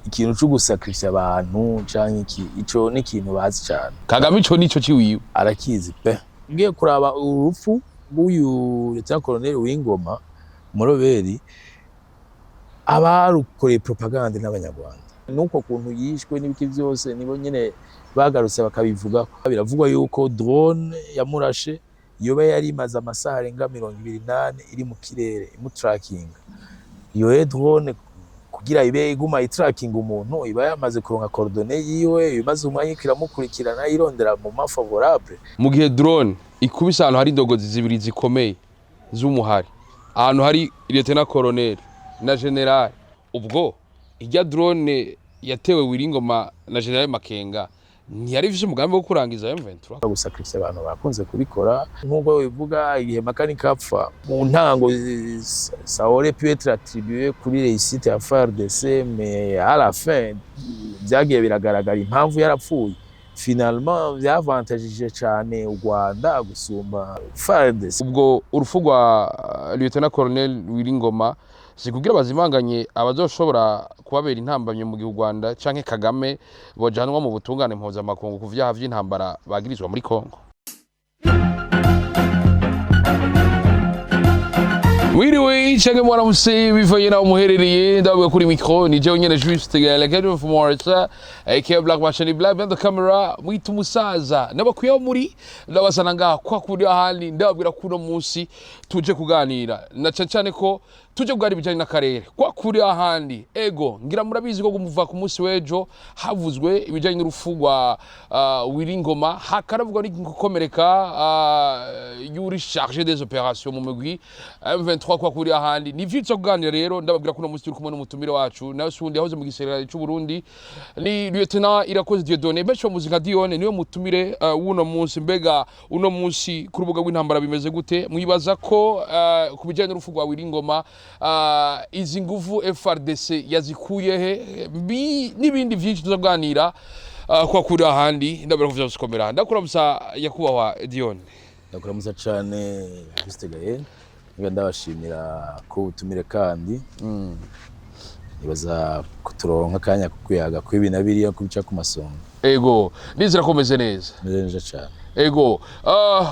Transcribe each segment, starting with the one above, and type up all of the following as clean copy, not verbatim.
Ikintu co gusacrifier abantu canke iki, ico ni ikintu bazi cane. Kagame ico nico ciwiwe. Arakizi pe. Ngiye kuraba urupfu rw'uyu Lieutenant Colonel Wingoma Muroberi, abarukoreye propagande n'Abanyarwanda, nuko kuntu yishwe n'ibiki vyose nibo nyene bagarutse bakabivugako. Biravugwa yuko drone yamurashe yoba yari imaze amasaha arenga 28 iri mu kirere imutrackinga. Iyo drone kugira ibe iguma itrackinga umuntu, iba yamaze kuronka coordonnées yiwe, imaze umwanya iriko iramukurikirana, irondera moment favorable. Mu gihe drone ikubise ahantu hari indogozi zibiri zikomeye z'umuhari, ahantu hari lieutenant colonel na general, ubwo irya drone yatewe Wiringoma na General Makenga ntiyari ifise umugambi wo kurangiza M23? Gusacrifier abantu bakunze kubikora. Nk'uko bivuga, igihe Makanika apfa mu ntango, ça aurait pu être attribué kuri réussite ya FARDC, mais à la fin vyagiye biragaragara impamvu yarapfuye. Finalement vyavantagije cane u Rwanda gusumba FARDC. Ubwo urupfu rwa lieutenant colonel Wiringoma si kugira bazimanganye abazoshobora kubabera intambamye mu gihe u Rwanda canke Kagame bojanwa mu butungane mpuzamakungu ku vyaha vy'intambara bagirizwa muri Kongo? Wiriwe canke mwaramutse, bivanye naho muherereye. Ndababwira kuri micro ni jewe nyene Juste Gaël from Morisa, aka Black Machine Black behind the camera, mwita umusaza nabakwiye aho muri, ndabasana ngaha kwa kuri ahandi. Ndababwira ko uno munsi tuje kuganira na cane cane ko tuje kuganira ibijanye n'akarere kwa kuri ahandi. Ego, ngira murabizi ko kumuva ku munsi w'ejo havuzwe ibijanye n'urupfu rwa Wiringoma, hakaravugwa n'igukomereka y'uri chargé des opérations mu mugwi M23 kwa kuri ahandi. Ni vyitsa kuganira rero. Ndababwira ko uno munsi turi kumwe n'umutumire wacu, nawe si uwundi, yahoze mu gisirikare c'u Burundi, ni Lieutenant Irakoze Dieudonné, benshi bamuzi nka Dione. Niwe mutumire w'uno munsi. Mbega uno munsi ku rubuga rw'intambara bimeze gute? Mwibaza ko ku bijanye n'urupfu rwa Wiringoma, izi nguvu FARDC yazikuye he? N'ibindi vyinshi tuzaganira kwa kuri ahandi. Ndabura ko vyose. Ndakuramusa, nyakubahwa Dione. Ndakuramusa cane, Juste Gaël. Niba ndabashimira ko ubutumire, kandi nibaza kuturonka akanya ko kuyaga kw'ibi na biriya kubica ku masonga. Ego, nizera ko meze neza. Meze neza cane. Ego,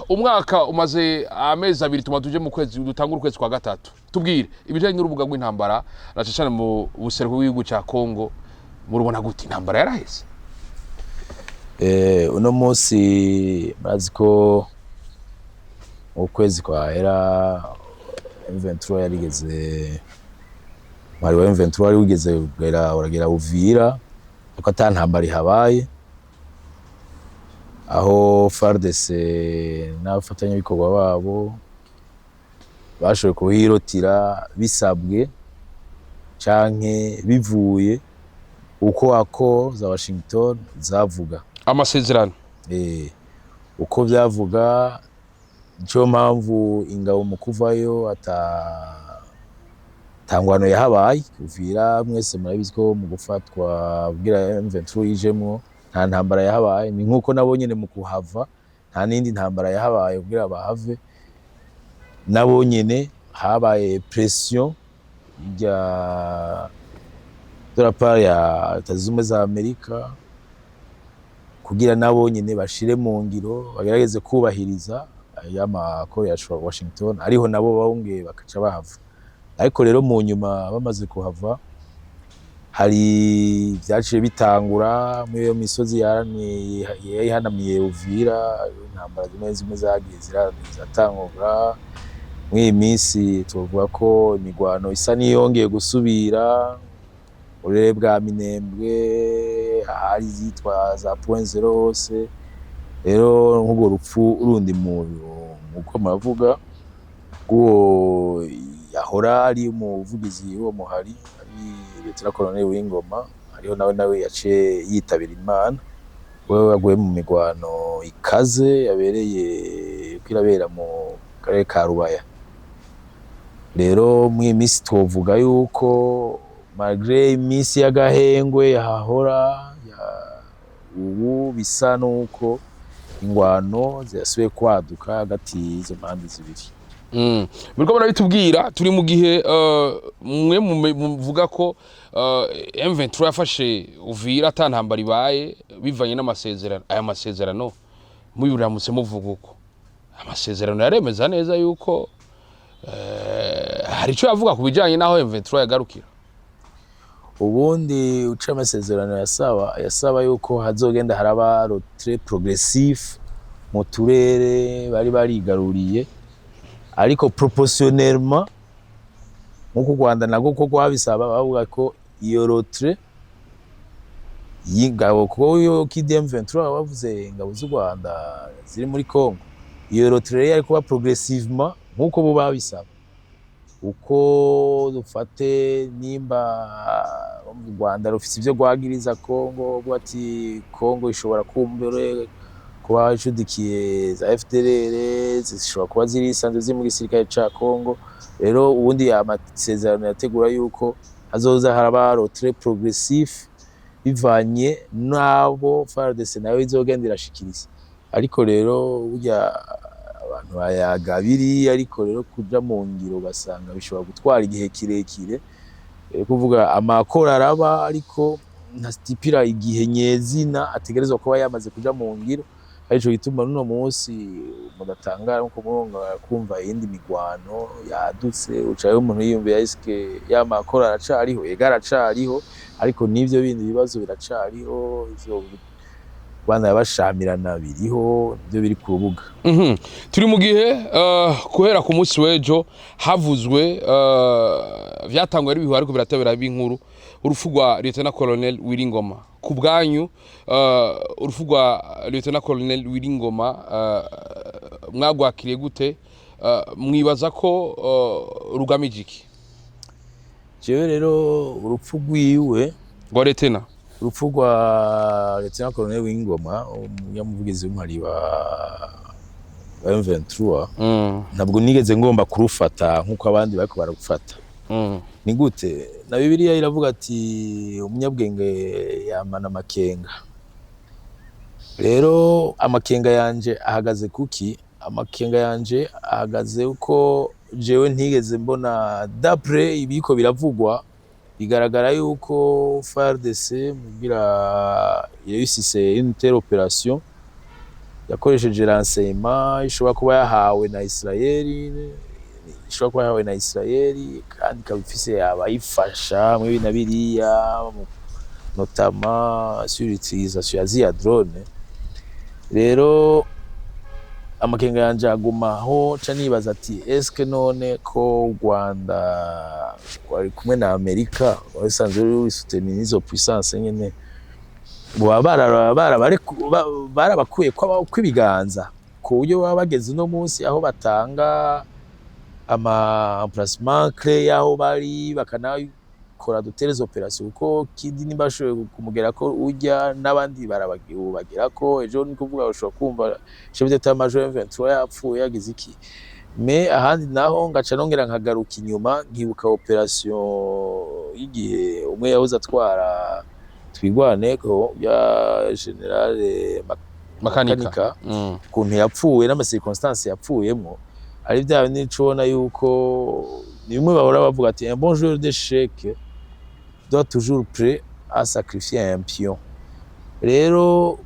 umwaka umaze amezi 2, tuma tuje mu kwezi dutangura ukwezi kwa gatatu. Tubwire ibijanye n'urubuga rw'intambara, na cane cane mu buseruko bw'igihugu ca Kongo. Murubona gute? Intambara yaraheze? Uno munsi murazi ko mu kwezi kwahera M23 yarigeze, mwari wa M23 wari wigeze kugera, uragera Uvira, ariko ata ntambara ihabaye, aho FARDC n'abafatanyabikorwa babo bashoboye kuhirotira bisabwe canke bivuye uko accord za Washington zavuga. Amasezerano. Uko vyavuga, nico mpamvu ingabo mu kuvayo ata tangwano yahabaye. Uvira mwese murabizi ko mu gufatwa kugira M23 yijemwo nta ntambara yahabaye. Ni nkuko nabo nyene mu kuhava nta n'indi ntambara yahabaye kugira bahave. Nabo nyene habaye pression ya de la part ya Leta Zunze Ubumwe za Amerika kugira nabo nyene bashire mu ngiro, bagerageze kubahiriza y'amakoro ya Washington, ariho nabo bongeye bakaca bahava. Ariko rero mu nyuma bamaze kuhava, hari vyaciye bitangura muri iyo misozi yayihanamiye Uvira. Intambara zimwe zimwe zagiye ziratangura. Muri iyi minsi tuvuga ko imigwano isa n'iyongeye gusubira burere bwa Minembwe, ahari izitwa za Point Zero hose. Rero nk'urwo rupfu rundi muko muravuga rw'uwo yahora ari umuvugizi w'uwo muhari, ari Lieutenant Colonel Wingoma, hariho nawe yaciye yitabira Imana, wewe yaguye mu migwano ikaze yabereye ko irabera mu karere ka Rubaya. Rero muri iyi minsi twovuga yuko malgré iminsi y'agahengwe yahahora, ubu bisa nuko ingwano zirasubiye kwaduka hagati y'izo mpande zibiri. Muriko murabitubwira, turi mu gihe mwe muvuga ko M23 yafashe Uvira ata ntambara ibaye, bivanye n'amasezerano. Aya masezerano mubiramutse muvuga uko, amasezerano yaremeza neza yuko hari ico yavuga ku bijanye n'aho M23 yagarukira? Ubundi uca amasezerano yasaba yuko hazogenda haraba retrait progressif mu turere bari barigaruriye, ariko proportionnellement nk'uko u Rwanda nagwo ko rwabisaba. Bavuga ko iyo retrait y'ingabo, kuko iyo KDM 23 bavuze ingabo z'u Rwanda ziri muri Congo, iyo retrait rero yari kuba progressivement nk'uko bo babisaba. Uko dufate nimba u Rwanda rufise ivyo rwagiriza Congo, ruvuga ati Congo ishobora kumbere kuba icudikiye za FDLR, zishobora kuba zirisanzwe ziri mu gisirikare ca Congo. Rero ubundi amasezerano yategura yuko hazoza haraba retrait progressif bivanye n'abo FARDC nayo izogenda irashikiriza. Ariko rero burya abantu bayaga biriya, ariko rero kuja mu ngiro ugasanga bishobora gutwara igihe kirekire. Kuvuga amakoro araba, ariko ntastipira igihe nyezina ategerezwa kuba yamaze kuja mu ngiro. Arico gituma n'uno munsi mudatangara nkuko muronga kumva iyindi migwano yadutse, ucayo umuntu yiyumvira: eske ya makoro aracariho? Ega aracariho, ariko n'ivyo bindi bibazo biracariho, ivyo bana bashamirana biriho, nivyo biri ku rubuga. Turi mu gihe guhera ku munsi w'ejo havuzwe, vyatangwa ari ibihuha ariko biratabera b'inkuru, urupfu rwa Lieutenant Colonel Willy Ngoma. Ku bwanyu, urupfu rwa Lieutenant Colonel Willy Ngoma mwagwakiriye gute? Mwibaza ko rugamije iki? Jewe rero urupfu rwiwe, rwa Lieutenant, urupfu rwa Lieutenant Colonel Wingoma, umunyamuvugizi w'umuhari wa M23, ntabwo nigeze ngomba kurufata nk'uko abandi bariko bararufata. Ni gute? Na Bibiliya iravuga ati umunyabwenge yamana amakenga. Rero amakenga yanje ahagaze kuki? Amakenga yanje ahagaze uko jewe ntigeze mbona, d'après ibiko biravugwa, bigaragara yuko FARDC mugira réussisse une telle opération yakoresheje renseignement ishobora kuba yahawe na Israeli, ishobora kuba yahawe na Israeli kandi ikaba ifise abayifasha muri na biriya, notamment sur l'utilisation ya ziriya drone. Rero amakenga yanje agumaho, ca nibaza ati eske none ko u Rwanda rwari kumwe na Amerika, rwari rusanzwe ruri soutenu n'izo puissance nyene, boba barabakuye kw'ibiganza ku buryo baba bageze uno munsi aho batanga ama emplacement clé y'aho bari, bakanakora de telles opérations? Kuko kindi nimba bashoboye kumugera ko urya n'abandi barabagerako ejo, ni kuvuga ushobora kumva chef d'état major M23 yapfuye, yagize iki. Mais ahandi naho ngaca nongera nkagaruka inyuma, nkibuka opération y'igihe umwe yahoze atwara Twirwaneho ya général Makanika, Makanika, ukuntu yapfuye n'ama circonstances yapfuyemwo, ari bya bindi ubona yuko ni bimwe bahora bavuga ati un bon joueur d'échec doit toujours prêt à sacrifier un pion. Rero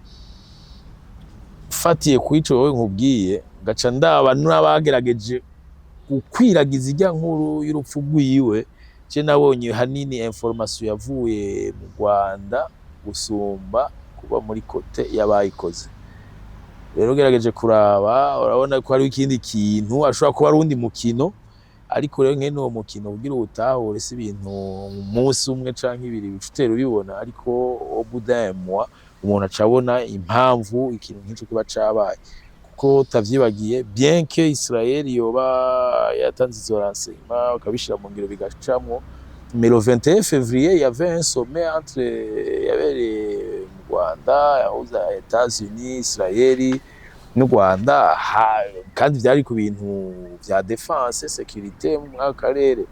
fatiye ku ico wowe nkubwiye, ngaca ndaba n'abagerageje gukwiragiza ijya nkuru y'urupfu rwiwe, je nabonye hanini information yavuye mu Rwanda gusumba kuba muri côté y'abayikoze. Rero ugerageje kuraba, urabona ko hariho ikindi kintu, ashobora kuba ari uwundi mukino. Ariko rero nkene uwo mukino kugira uwutahure si ibintu umunsi umwe canke ibiri bica utera ubibona, ariko au bout d'un mois umuntu aca abona impamvu ikintu nk'ico kiba cabaye. Kuko utavyibagiye, bien que Israel yoba yatanze izo renseignements bakabishira mu ngiro bigacamwo, mais le 21 février il y avait un sommet entre yabereye mu Rwanda yahuza États-Unis, Israel n'u Rwanda, kandi vyari ku bintu vya défense, sécurité muri aka karere,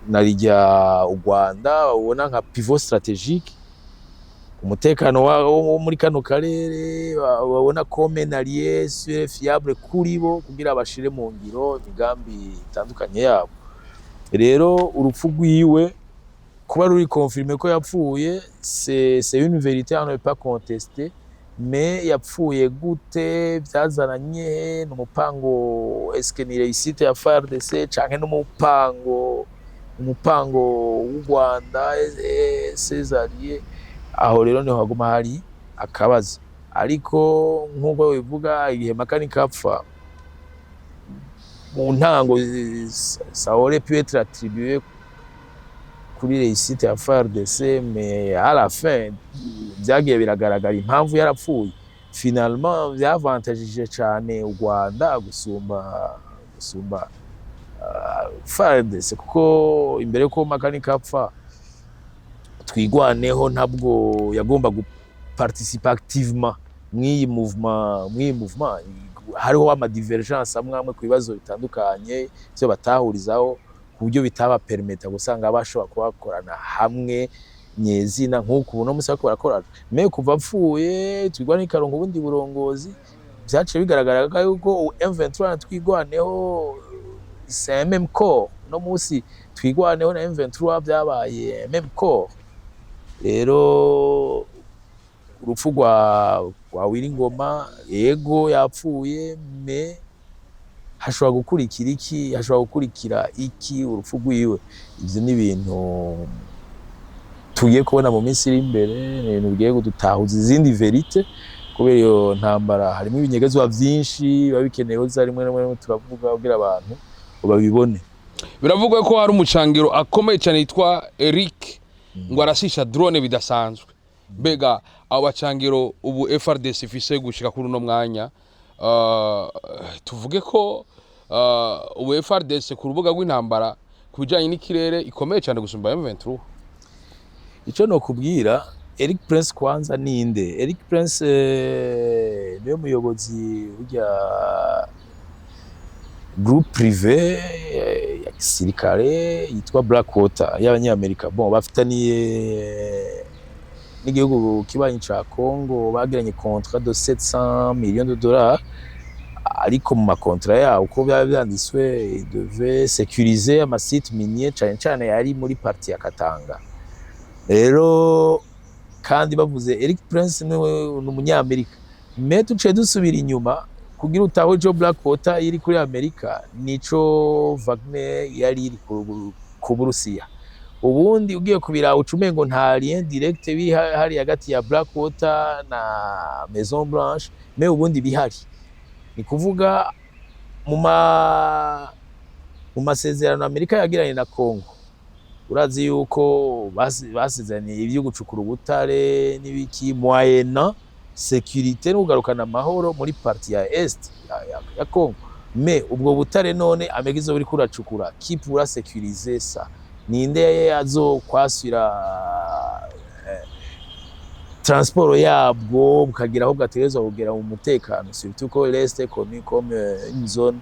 narirya u Rwanda ubona nka pivot stratégique. Umutekano wo muri kano karere babona comme un allié sûr, fiable kuri bo, kugira bashire mu ngiro imigambi itandukanye yabo. Rero urupfu rwiwe, kuba ruri confirmé ko yapfuye, c'est une vérité à ne pas contester. Mais yapfuye gute? Vyazananye he? N'umupango? Est-ce que ni réussite ya FARDC canke n'umupango w'u Rwanda, ses alliés? Aho rero niho haguma hari akabazo. Ariko nk'uko bivuga, igihe Makanika apfa mu ntango, ça aurait pu être attribué kuri réussite ya FARDC, mais à la fin vyagiye biragaragara impamvu yarapfuye. Finalement vyavantajije cane u Rwanda gusumba FARDC, kuko imbere ko Makanika apfa, Twigwaneho ntabwo yagomba guparticiper activement mw'iyi mouvement. Hariho ama divergence amwe amwe ku bibazo bitandukanye ivyo batahurizaho, ku buryo bitaba permettre gusanga bashobora kubakorana hamwe nyezina nk'uku uno musi bariko barakorana. Mais kuva apfuye, Twigwaneho ikaronka ubundi burongozi, vyaciye bigaragara yuko M23 na Twigwaneho, c'est un même corps. Uno musi Twigwaneho na M23 vyabaye même corps. Rero urupfu rwa Willy Ngoma, yego yapfuye, mais hashobora gukurikira iki? Hashobora gukurikira iki urupfu rwiwe? Ivyo ni ibintu tugiye kubona mu minsi iri imbere, ni ibintu bigiye kudutahuza izindi vérité, kubera iyo ntambara harimo ibinyegezwa vyinshi biba bikenewe za rimwe rimwe turavuga kugira abantu ngo babibone. Biravugwa ko hari umucangiro akomeye cyane yitwa Eric, ngo arasisha drone bidasanzwe. Mbega abo bacangiro ubu FARDC ifise gushika kuri uno mwanya, tuvuge ko ubu FARDC ku rubuga rw'intambara, ku bijanye n'ikirere, ikomeye cyane gusumba M23? Ico nokubwira, Eric Prince kwanza ninde? Eric Prince niwe muyobozi burya groupe privé ya gisirikare yitwa Blackwater y'Abanyamerika. Bon, bafitaniye n'igihugu kibanyi ca Congo, bagiranye contrat de 700 millions de dollars, ariko mu ma contrat yawo uko byaba vyanditswe, il devait sécuriser ama site minier, cane cane yari muri partie ya Katanga. Rero kandi bavuze Eric Prince ni umunyamerika, mais tuciye dusubira inyuma kugira utahe ico Blackwater iri kuri Amerika nico Wagner yari iri ku Burusiya. Ubundi ugiye kubiraba uca umengo nta lien direct biri hari hagati ya Blackwater na Maison Blanche, mais ubundi bihari. Ni kuvuga mu masezerano Amerika yagiranye na Congo, urazi yuko basezeraniye ivyo gucukura ubutare n'ibiki, moyennant sécurité no kugarukana amahoro muri partie ya est ya Congo. Mais ubwo butare none Amerika izoba iriko iracukura, qui pourra sécuriser ça? Ninde azokwasira transport yabwo bukagira aho bwategerezwa kugera mu mutekano, surtout ko l'est est connu comme une zone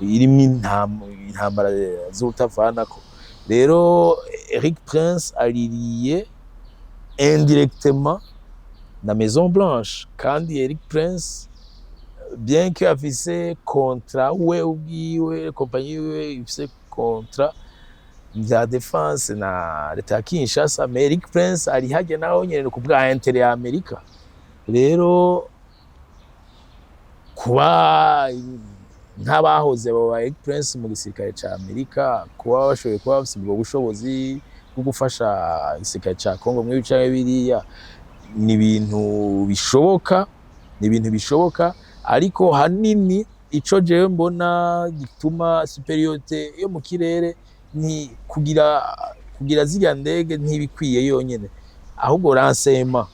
irimwo intambara z'urutavanako? Rero Eric Prince ari lié indirectement na Maison Blanche. Kandi Eric Prince, bien que afise contrat we ubwiwe, compagnie yiwe ifise contrat vya défense na leta ya Kinshasa, mais Eric Prince ari harya naho nyene ku bwa intérêt ya Amerika. Rero kuba nk'abahoze abo ba Eric Prince mu gisirikare ca Amerika, kuba bashoboye kuba bafise ubwo bushobozi bwo gufasha igisirikare ca Congo muri canke biriya, ni ibintu bishoboka, ni ibintu bishoboka. Ariko hanini ico jewe mbona gituma supériorité yo mu kirere ni kugira zirya ndege ntibikwiye yonyene, ahubwo renseignement,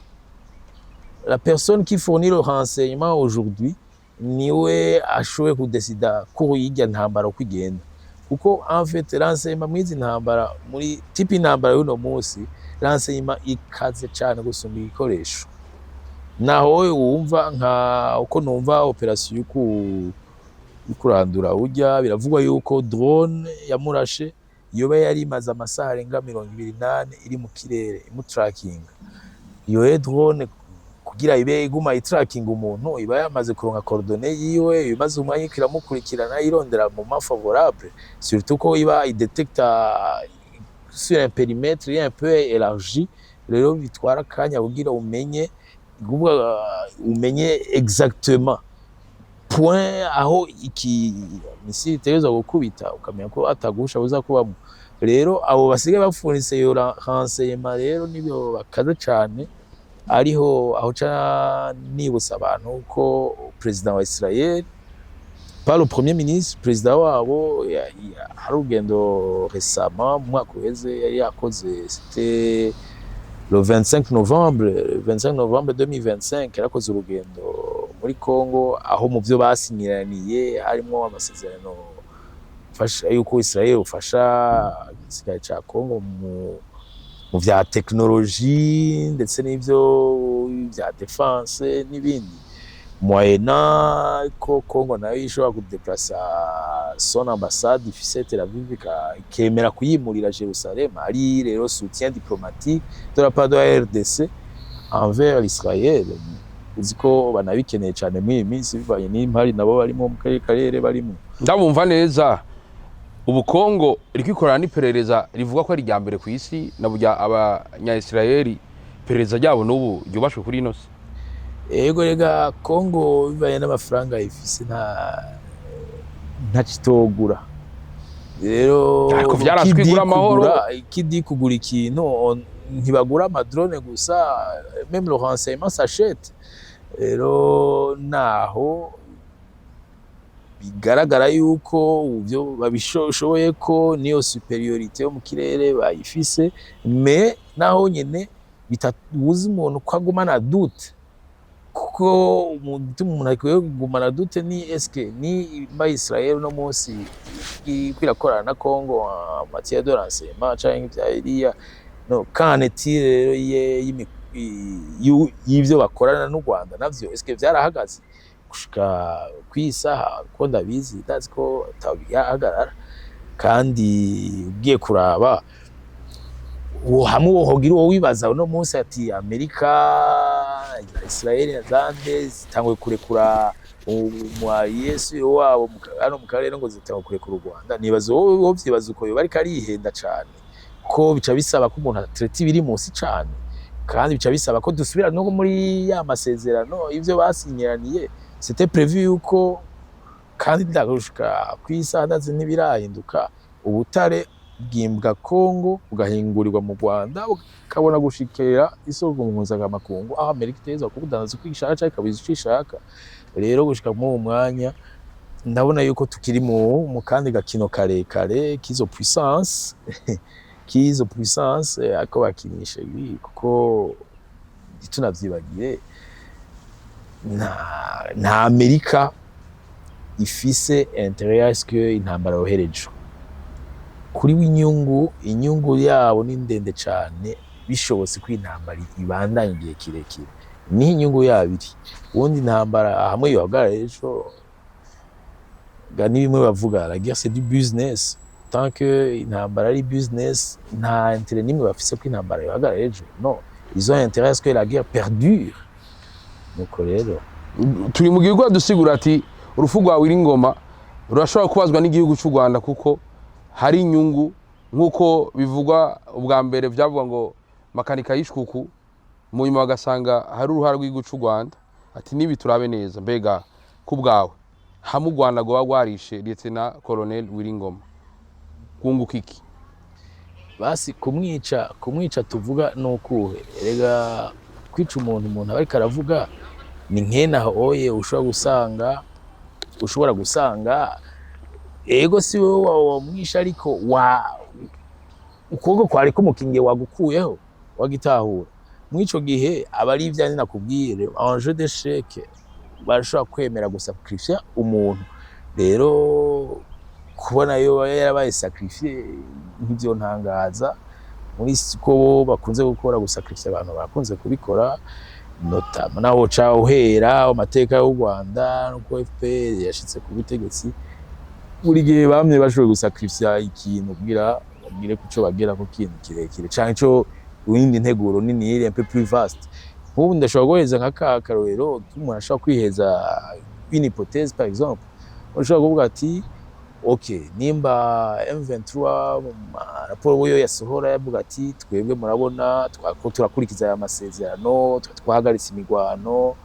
la personne qui fournit le renseignement aujourd'hui niwe ashoboye kudesida ko yirya ntambara uko igenda, kuko en fait renseignement mwizi ntambara, muri type intambara y'uno munsi, renseignement ikaze cane gusumba ibikoresho. Naho wowe wumva nka uko numva opération yo kurandura urya, biravugwa yuko drone yamurashe yoba yari imaze amasaha arenga 24 iri mu kirere imutrakinga. Iyo drone kugira ibe iguma itracking umuntu, iba yamaze kuronka coordonnées yiwe, imaze umwanya iriko iramukurikirana, irondera moment favorable, surtout ko iba idetecta sur un périmètre un peu élargi. Rero bitwara akanya kugira umenye, kuvuga umenye exactement point aho iki missile itegerezwa gukubita, ukamenya ko atagusha buza kubamo. Rero abo basigaye bafunitse iyo renseignement rero nibyo bakaze cane. Ariho aho ca nibutsa abantu ko président wa Israel, pas le premier ministre, président wabo, hari urugendo récemment mu mwaka uheze yari yakoze, c'était le 25 novembre, le 25 novembre 2025, yarakoze urugendo muri Congo, aho mu byo basinyiraniye harimo amasezerano fasha yuko Israel ufasha igisirikare ca Congo mu vya technologie ndetse n'ivyo vya défense n'ibindi, moyennant ko Congo nayo ishobora kudeplasa son ambassade ifise Tel Aviv, ikemera kuyimurira Jerusalem. Ari rero soutien diplomatique de la part de la RDC envers l'Israël. Uzi ko banabikeneye cyane muri iyi minsi, bivanye n'impari nabo barimo mu karere barimo. Ndabumva neza. Ubu Kongo iriko ikorana n'iperereza rivuga ko ari irya mbere ku isi, na burya Abanya-Israeli iperereza ryabo n'ubu ryubashwe kuri ino si. Ego rega, Congo bivanye n'amafaranga ifise nta kitogura rero. Ariko vyarazwi kidi igura amahoro. Kidi kugura ikintu, ntibagura amadrone gusa, même le renseignement s'achète. Rero naho bigaragara yuko ivyo babishoboye, ko niyo supériorité yo mu kirere bayifise, mais naho nyene bitabuza umuntu ko agumana doute, kuko igituma umuntu akwiye kugumana doute ni eske ni mba Israel no munsi iriko irakorana na Congo en matière de renseignement canke ivya biriya, no qu'en est-il rero y'ivyo bakorana n'u Rwanda navyo? Eske vyarahagaze gushika kw'isaha? Ko ndabizi, ndazi ko atabihagarara. Kandi ugiye kuraba uwo hamwe wohogira uwo wibaza uno munsi ati Amerika na Israel na zande zitanguye kurekura mu Yesu wabo hano mu karere, ngo zitanguye kurekura u Rwanda, nibaza wowe wovyibaza uko yoba ariko arihenda cane, ko bica bisaba ko umuntu atreta ibiri munsi cane, kandi bica bisaba ko dusubira no muri ya masezerano ivyo basinyiraniye. C'était prévu yuko, kandi ndagushika kw'isaha ndazi ntibirahinduka, ubutare bwimbwa Kongo bugahingurirwa mu Rwanda, bukabona gushikira isoko mpuzamakungu, aho Amerika itegerezwa kubudandaza uko ishaka canke ikabuza ico ishaka. Rero gushika muri uwo mwanya ndabona yuko tukiri mu kandi gakino karekare k'izo puissance, ariko bakinisha ibi, kuko ntitunavyibagire, nta Amerika ifise intérêt à ce que intambara yoherejwe kuri we. Inyungu yabo ni ndende cane. Bishobotse ko intambara ibandanya igihe kirekire, niho inyungu yabo iri. Ubundi intambara hamwe yohagarara ejo ga, ni bimwe bavuga, la guerre c'est du business. Tant que intambara ari business, nta intérêt nimwe bafise ko intambara yohagarara ejo. Non, ils ont intérêt à ce que la guerre perdure. Nuko rero Turi mu gihugu dusigura ati urupfu rwa Willy Ngoma rurashobora kubazwa n'igihugu cy'u Rwanda, kuko hari inyungu nk'uko bivugwa. Ubwa mbere byavuga ngo Makanika yishwe uku, mu nyuma bagasanga hari uruhara rw'igihugu cy'u Rwanda. Ati nibi turabe neza, mbega ku bwawe, hamwe u Rwanda rwoba rwarishe Lieutenant Colonel Willy Ngoma, rwunguka iki? Basi kumwica tuvuga ni ukuhe? Erega kwica umuntu, umuntu aba ariko aravuga ni nkena oye, ushobora gusanga ego si wowe wamwishe, ariko wa ukuboko kwari kumukingiye wagukuyeho, wagitahura. Mw'ico gihe aba ari ivyanjye nakubwire, en jeu d'échec barashobora kwemera gusacrifier umuntu. Rero kubona yo yarabaye sacrifié ntivyontangaza, muri ko bo bakunze gukora gusacrifier abantu, bakunze kubikora, notamment naho ca uhera amateka y'u Rwanda nuko FPR yashitse ku butegetsi, buri gihe bamye bashoboye gusacrifier ikintu kugira bagire kuco bagera ku kintu kirekire canke ico. Iyindi nteguro nini iri un peu plus vaste. Nk'ubu ndashobora guheza nka ka karorero k'umuntu ashobora kwiheza une hypothèse. Par exemple, ushobora kuvuga ati: "Ok, nimba M23 mu raporo yo yasohora yavuga ati twebwe murabona ko turakurikiza aya masezerano, twahagaritse imigwano,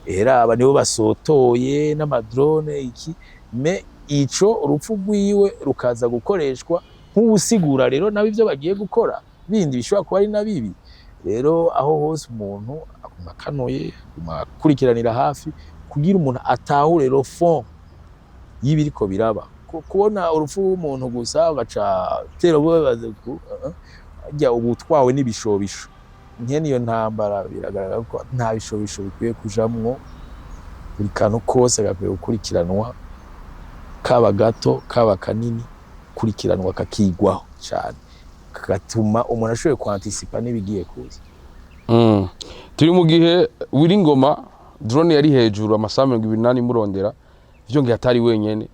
era nibo basotoye n'ama drone iki", mais ico urupfu rwiwe rukaza gukoreshwa nk'ubusigura rero nabo ivyo bagiye gukora bindi bishobora kuba ari na bibi. Rero aho hose umuntu aguma akanuye, aguma akurikiranira hafi kugira umuntu atahure le fond y'ibiriko biraba. Kubona urupfu rw'umuntu gusa ugaca tera ubabaze harya uba utwawe n'ibishobisho. Nkene iyo ntambara biragaragara ko nta bishobisho bikwiye kujamwo. Buri kantu kose gakwiye gukurikiranwa, kaba gato kaba kanini, kurikiranwa kakigwaho cane, kagatuma umuntu ashoboye kwantisipa n'ibigiye kuza. Turi mu gihe Willy Ngoma drone yari hejuru amasaha 24 imurondera, vyongeye atari wenyene,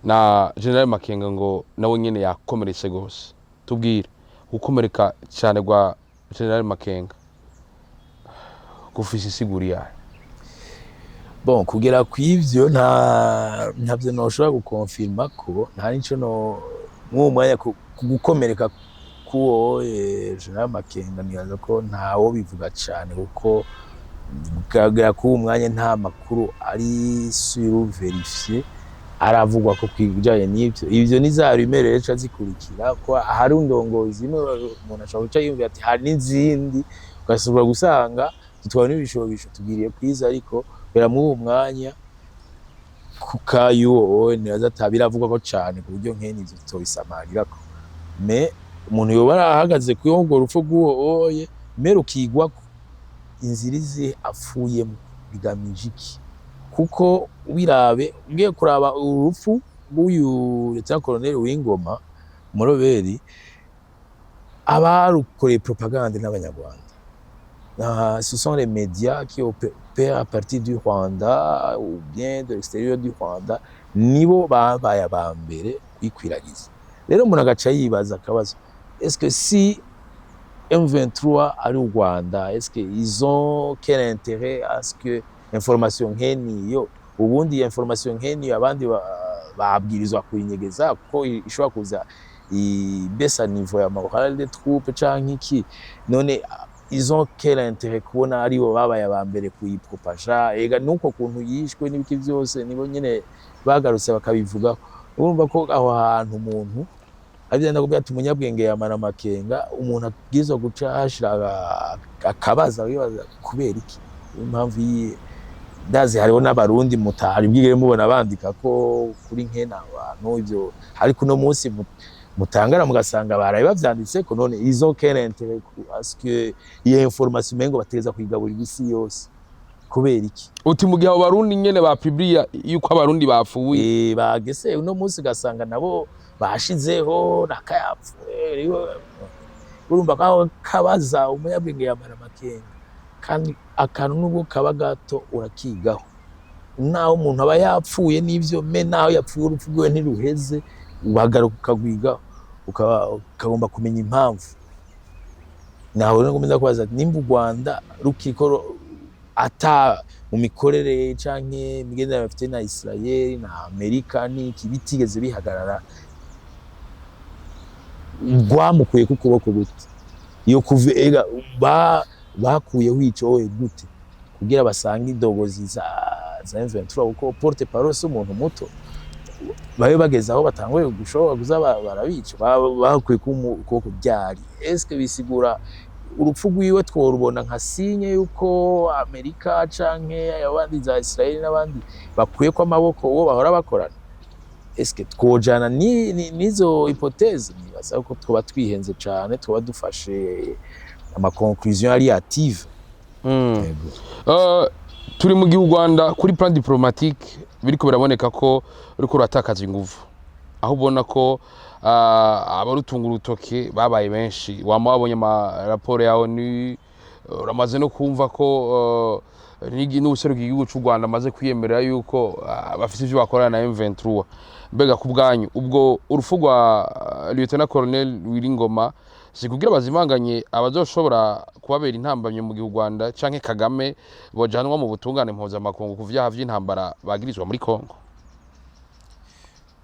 na General Makenga ngo nawe nyene yakomeretse gose. Tubwire, gukomereka cyane rwa General Makenga gufise isiguri yayo? Bon, kugera kw'ivyo ntavyo noshobora gukonfirma ko nta nico no mw'uwo mwanya ku gukomereka k'uwo General Makenga. Nibaza ko ntawo bivuga cane, kuko kugera k'uwo mwanya nta makuru ari sûr, vérifié aravugwa ko kubijanye n'ivyo. Ivyo ni za rumeurs rero zica zikurikira ko hari indongozi imwe, umuntu ashobora guca yiyumvira ati hari n'izindi, ugasubira gusanga dutwawe n'ibishobisho tugiriye kwiza. Ariko kubera muri uwo mwanya kukayuwo nibaza ata biravugwa ko cane ku buryo nkene ivyo tutobisamarirako. Mais umuntu yoba arahagaze kuri urwo rupfu rw'uwo oye mais rukigwako inzira izihe apfuyemo, bigamije iki? Kuko ubirabe, ugiye kuraba urupfu rw'uyu Lieutenant Colonel Willy Ngoma Muroberi, abarukoreye propagande n'Abanyarwanda. Ce sont les médias qui opèrent à partir du Rwanda ou bien de l'extérieur du Rwanda, nibo babaye aba mbere kwikwiragiza. Rero umuntu agaca yibaza akabazo: est-ce que si M23 ari u Rwanda, est-ce que ils ont quel intérêt à ce que information nkeniyo, ubundi information nkeniyo abandi babwirizwa kuyinyegeza, kuko ishobora kuza ibesa niveau ya moral des troupes canke iki? None ils ont quel intérêt kubona aribo babaye aba mbere kuyipropaja? Ega nuko kuntu yishwe n'ibiki vyose nibo nyene bagarutse bakabivugaho. Urumva ko aho hantu umuntu arivyo ndakubwira ati umunyabwenge yamara amakenga. Umuntu abwirizwa guca hashira akabaza, wibaza kubera iki, impamvu yiye. Ndazi hariho n'Abarundi mutari bwigere mubona bandika ko kuri nkena abantu ivyo, ariko uno munsi mutangara mugasanga baraye bavyanditseko. None ils ont quel intérêt à ce que iyo information umengo bategeza kuyigaburira isi yose? Kubera iki? Uti mu gihe abo Barundi nyene bapubliya yuko Abarundi bapfuye. Bagese uno munsi ugasanga nabo bashizeho nakayapfuye. Urumva ko aho kabaza umunyabwenge yamara amakenga, kandi akantu nubwo kaba gato urakigaho. Naho umuntu aba yapfuye n'ivyo, mais naho yapfuye urupfu rwiwe ntiruheze, uhagaruka ukagwigaho, ukagomba kumenya impamvu. Naho rero ngomba kubaza ati, nimba u Rwanda rukiriko ata mu mikorere canke imigenderanire bafite na Israel na Amerika n'iki bitigeze bihagarara, rwamukuye ku kuboko gute? Iyo kuva ega bakuyeho ico oye gute kugira basange indogozi za M23? Kuko porte parole si umuntu muto. Babe bageze aho batanguye gushobora kuza barabica, bakuye ku kuboko ryari? Eske bisigura urupfu rwiwe tworubona nka signe yuko Amerika canke abandi za Israel n'abandi bakuye ko amaboko uwo bahora bakorana? Eske twojana n'izo hypothèse? Nibaza ko twoba twihenze cane, twoba dufashe ama conclusion ari hâtive. Yego. Turi mu gihe u Rwanda kuri plan diplomatique biriko biraboneka ko ruriko ruratakaza inguvu, aho ubona ko abarutunga urutoke babaye benshi. Wama wabonye amaraporo ya ONU, uramaze no kumva ko n'uwuserukiye igihugu c'u Rwanda amaze kwiyemerera yuko bafise ivyo bakorana na M23. Mbega ku bwanyu, ubwo urupfu rwa Lieutenant Colonel Willy Ngoma Si kugira bazimanganye abazoshobora kubabera intambamye mu gihe u Rwanda canke Kagame bojanwa mu butungane mpuzamakungu ku vyaha vy'intambara bagirizwa muri Kongo?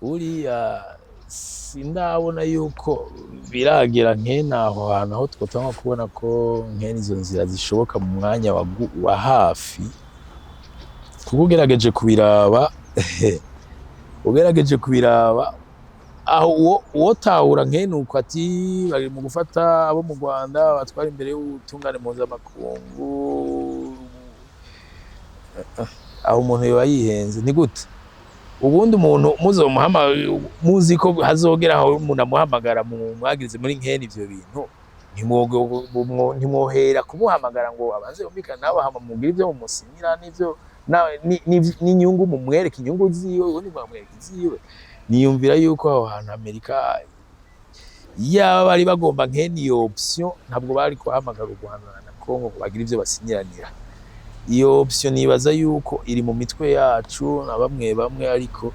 Uriya sindabona yuko biragera nkene aho hantu aho twotanga kubona ko nkene izo nzira zishoboka mu mwanya wa hafi, kuko ugerageje kubiraba aho uwo tahura nkene uko ati bari mu gufata abo mu Rwanda batwara imbere y'ubutungane mpuzamakungu, aho umuntu yoba yihenze. Ni gute ubundi umuntu muzomuhama muzi ko hazogera aho umuntu amuhamagara mu mwagirize muri nkene ivyo bintu? Ntimwohera kumuhamagara ngo abanze yumvikane nawe, hama mugire ivyo mumusinyira n'ivyo n'inyungu, mumwereke inyungu ziwe, ubundi mwamwereka iziwe. Niyumvira yuko aho hantu Amerika, yaba bari bagomba nkene iyo option, ntabwo bari kuhamagara u Rwanda na Congo ngo bagire ivyo basinyiranira. Iyo option nibaza yuko iri mu mitwe yacu na bamwe bamwe, ariko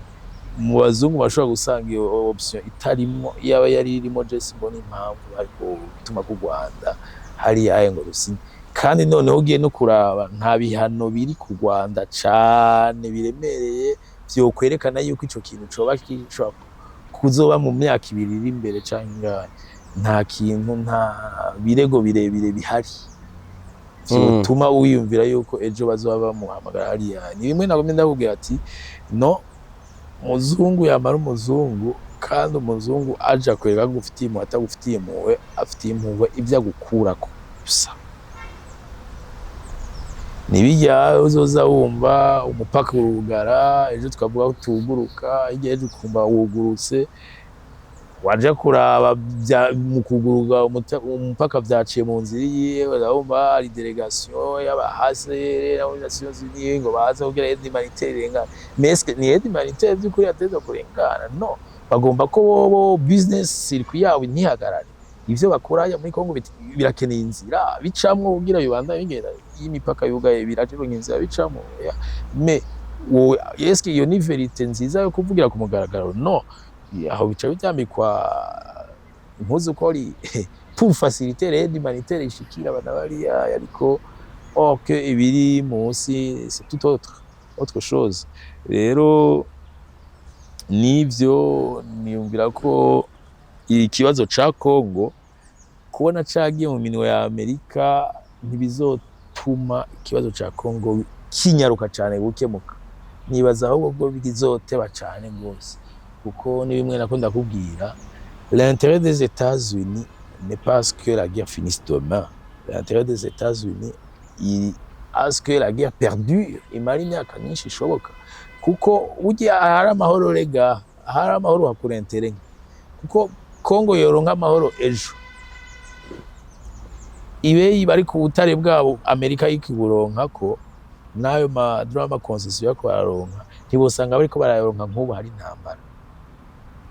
mu bazungu bashobora gusanga iyo option itarimwo. Yaba yari irimo, je simbona impamvu ariko gutuma ku Rwanda hariya ngo rusinye. Kandi noneho ugiye no kuraba, nta bihano biri ku Rwanda cane biremereye vyokwerekana yuko ico kintu coba gishobora kuzoba mu myaka 2 iri imbere canke ingahe. Nta kintu, nta birego birebire bihari vyotuma wiyumvira yuko ejo bazoba bamuhamagara hariya. Ni bimwe nagumye ndakubwira ati no muzungu yamara umuzungu, kandi umuzungu aja kwereka ko agufitiye impuhwe, atagufitiye impuhwe, afitiye impuhwe ivyo agukurako gusa. Nibijya uzoza wumva umupaka urugara, ejo tukavuga ko tuguruka, hirya ejo ukumva wugurutse, waja kuraba mu kuguruka umupaka vyaciye mu nzira iyihe? Urumva hari délégation y'abahase n'abo Nations Unies ngo baze kugira aide humanitaire irengane. Mais est-ce que ni aide humanitaire vy'ukuri yateza kurengana? No bagomba ko bobo business circuit yabo ntihagarare. Ivyo bakora hariya muri Congo birakeneye inzira bicamwo kugira bibandanye bigenda. Iyo imipaka yugaye, biraronka inzira bicamwo ya. Mais wowe, est-ce que iyo ni vérité nziza yo kuvugira ku mugaragaro? No aho bica biryamikwa impuzu ko ari pour faciliter l'aide humanitaire ishikira abana bariya, ariko or que ibiri munsi c'est tout autre chose. Rero nivyo niyumvira ko ikibazo ca Congo kubona cagiye mu minwe ya Amerika ntibizotuma ikibazo ca Congo kinyaruka cane gukemuka. Nibaza ahubwo ko bizoteba cane gose, kuko ni bimwe nako ndakubwira: l'intérêt des États-Unis n'est pas ce que la guerre finisse demain, l'intérêt des États-Unis iri à ce que la guerre perdure, imara imyaka myinshi ishoboka, kuko burya ahari amahoro, rega ahari amahoro hakura intérêt nke. Kuko Congo yoronka amahoro ejo, ibeyi bari ku butare bwabo Amerika ikiburonkako, n'ayo ma droits, ama concessions yako bararonka, ntibosanga bariko barayaronka nk'ubu hari intambara.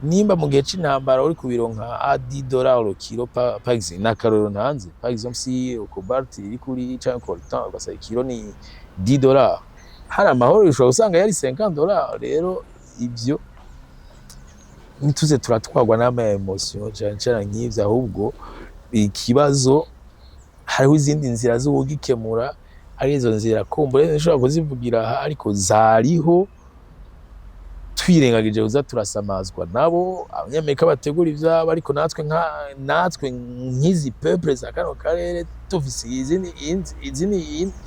Nimba mu gihe c'intambara uri kubironka à 10 $ le kilo, par exemple, n'akarorero ntanze, par exemple si cobalt iri kuri canke coltan, ugasanga ikilo ni 10 $, hari amahoro ushobora gusanga yari 50 $. Rero ivyo ntituze turatwarwa n'ama émotions cane cane nk'ivyo, ahubwo ikibazo hariho izindi nzira z'uwugikemura. Ari izo nzira kumbure nshobora kuzivugira aha, ariko zariho twirengagije kuza turasamazwa nabo Abanyamerika bategura ivyabo, ariko natwe nka natwe nk'izi peuple za kano karere dufise izindi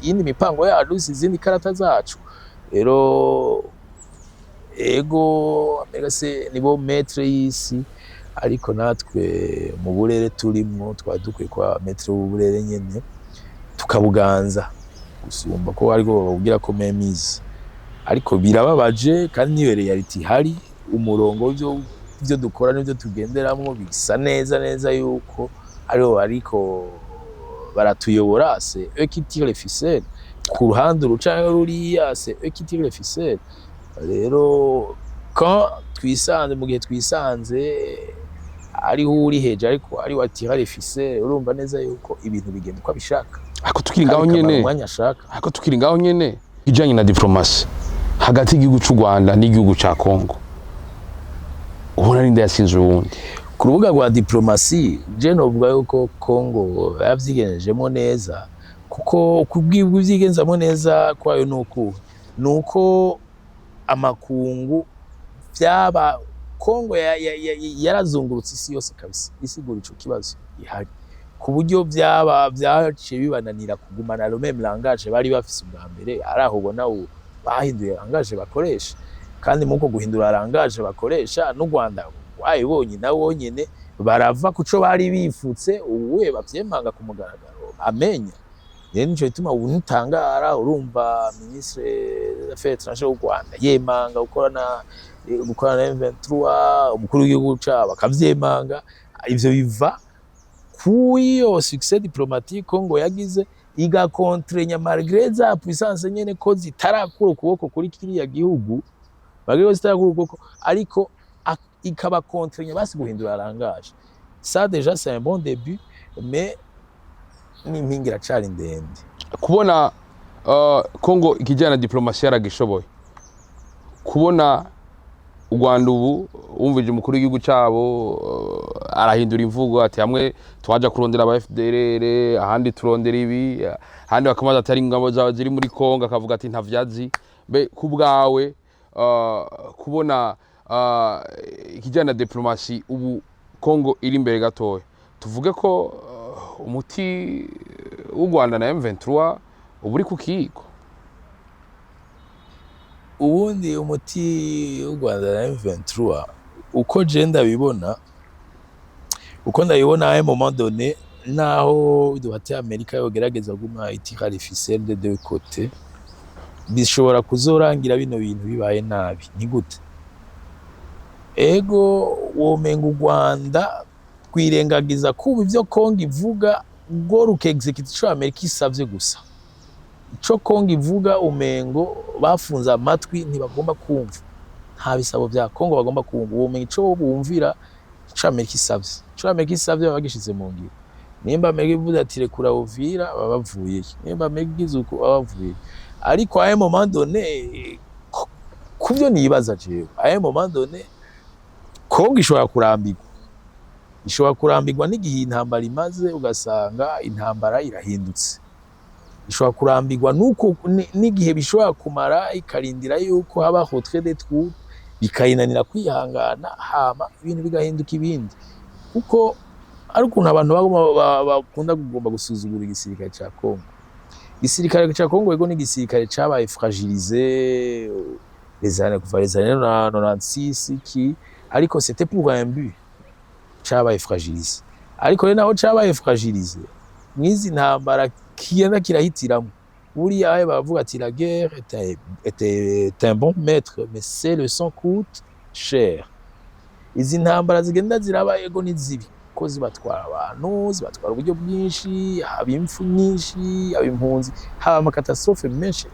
iyindi mipango yacu, dufise izindi karata zacu. Rero ego, Amerika se nibo maître y'isi, ariko natwe mu burere turimwo twaba dukwiye kuba maître w'uburere nyene, tukabuganza gusumba ko ariko bababwira ko mainmise. Ariko birababaje, kandi niyo réalité ihari. Umurongo w'ivyo ivyo dukora n'ivyo tugenderamwo bisa neza neza yuko aribo bariko baratuyobora. C'est eux qui tirent les ficelles ku ruhande uru canke ruriya, c'est eux qui tirent les ficelles. Rero quand twisanze, mu gihe twisanze ariho uri hejuru ariko ari we atira les ficelles, urumva neza yuko ibintu bigenda uko abishaka. Ariko tukiri ngaho kandi bikamara nyene, umwanya ashaka. Ariko tukiri ngaho nyene, ijanye na diplomatie hagati y'igihugu c'u Rwanda n'igihugu ca Congo, ubona ninde yatsinze uwundi? Ku rubuga rwa diplomatie, je novuga yuko Congo yavyigenjejemo neza, kuko kuvyigenzamo neza kwayo nuku nuko amakungu vyaba Congo yarazungurutse isi yose kabisa isigura ico kibazo ihari, ku buryo vyaba vyaciye bibananira kugumana le même langage bari bafise ubwa mbere. Ari aho ubona ubu bahinduye langage bakoresha, kandi muko guhindura langage bakoresha, n'u Rwanda wayibonye na wonyene barava kuco bari bifutse, ubuye bavyemanga ku mugaragaro amenya. Rero nico gituma ubu ntutangara urumva ministre des Affaires étrangères w'u Rwanda yemanga gukorana na M23, umukuru w'igihugu cabo akavyemanga. Ivyo biva kuyo succès diplomatique Congo yagize, igakontrenya malgré za puissance nyene ko zitarakura ukuboko kuri kiriya gihugu, malgré ko zitarakura ukuboko, ariko ikabakontrenya basi guhindura langage. Ça déjà, c'est un bon début, mais n'impinga iracari ndende. Kubona Congo ikijyana na diplomasi yaragishoboye, kubona u Rwanda ubu wumvije umukuru w'igihugu cyabo arahindura imvugo, ati hamwe twaja kurondera aba FDLR, ahandi turondera ibi, ahandi bakamaza atari ingabo zawe ziri muri Congo, akavuga ati ntavyazi. Mbe ku bwawe, kubona ikijyana na diplomasi ubu Congo iri imbere gatoya, tuvuge ko umuti w'u Rwanda na M23 ubu uri ku kiyiko? Ubundi umuti w'u Rwanda na M23, uko je ndabibona, uko ndabibona, à un moment donné, naho duhate Amerika yogerageza guma itira les ficelles de deux côtés, bishobora kuzorangira bino bintu bibaye nabi. Ni gute? Ego, womenga u Rwanda rwirengagiza kuba ivyo Kongo ivuga, rwo rukexecuta ico Amerika isavye gusa. Ico Kongo ivuga, umengo bafunze amatwi, ntibagomba kumva, nta bisabo vya Kongo bagomba kumva. Womenga ico bumvira ico Amerika isavye, ico Amerika isavye baba bagishize mu ngiro. Nimba Amerika ivuze ati "Rekura Uvira", baba bavuyeyo. Nimba Amerika igize uko, baba bavuyeyo. Ariko à un moment donné, kuvyo nibaza jewe, à un moment donné Kongo ishobora kurambirwa, ishobora kurambirwa n'igihe intambara imaze, ugasanga intambara irahindutse. Ishobora kurambirwa nuko n'igihe bishobora kumara, ikarindira yuko haba retrait des troupes, bikayinanira kwihangana, hama ibintu bigahinduka ibindi, kuko ari ukuntu abantu bakunda kugomba gusuzugura igisirikare ca Kongo. Igisirikare ca Kongo, ego, ni igisirikare cabaye fragilisé les années, kuva les années 96 iki, ariko c'était pour un but. Cabaye fragilisé, ariko rero naho cabaye fragilisé, mwizi ntambara kigenda kirahitiramo, buriya ayo baravuga ati "La guerre est un bon maître, mais ses leçons coûtent cher." Izi ntambara zigenda ziraba, ego ni zibi ko zibatwara abantu, zibatwara uburyo bwinshi, haba impfu nyinshi, haba impunzi, haba ama catastrophes menshi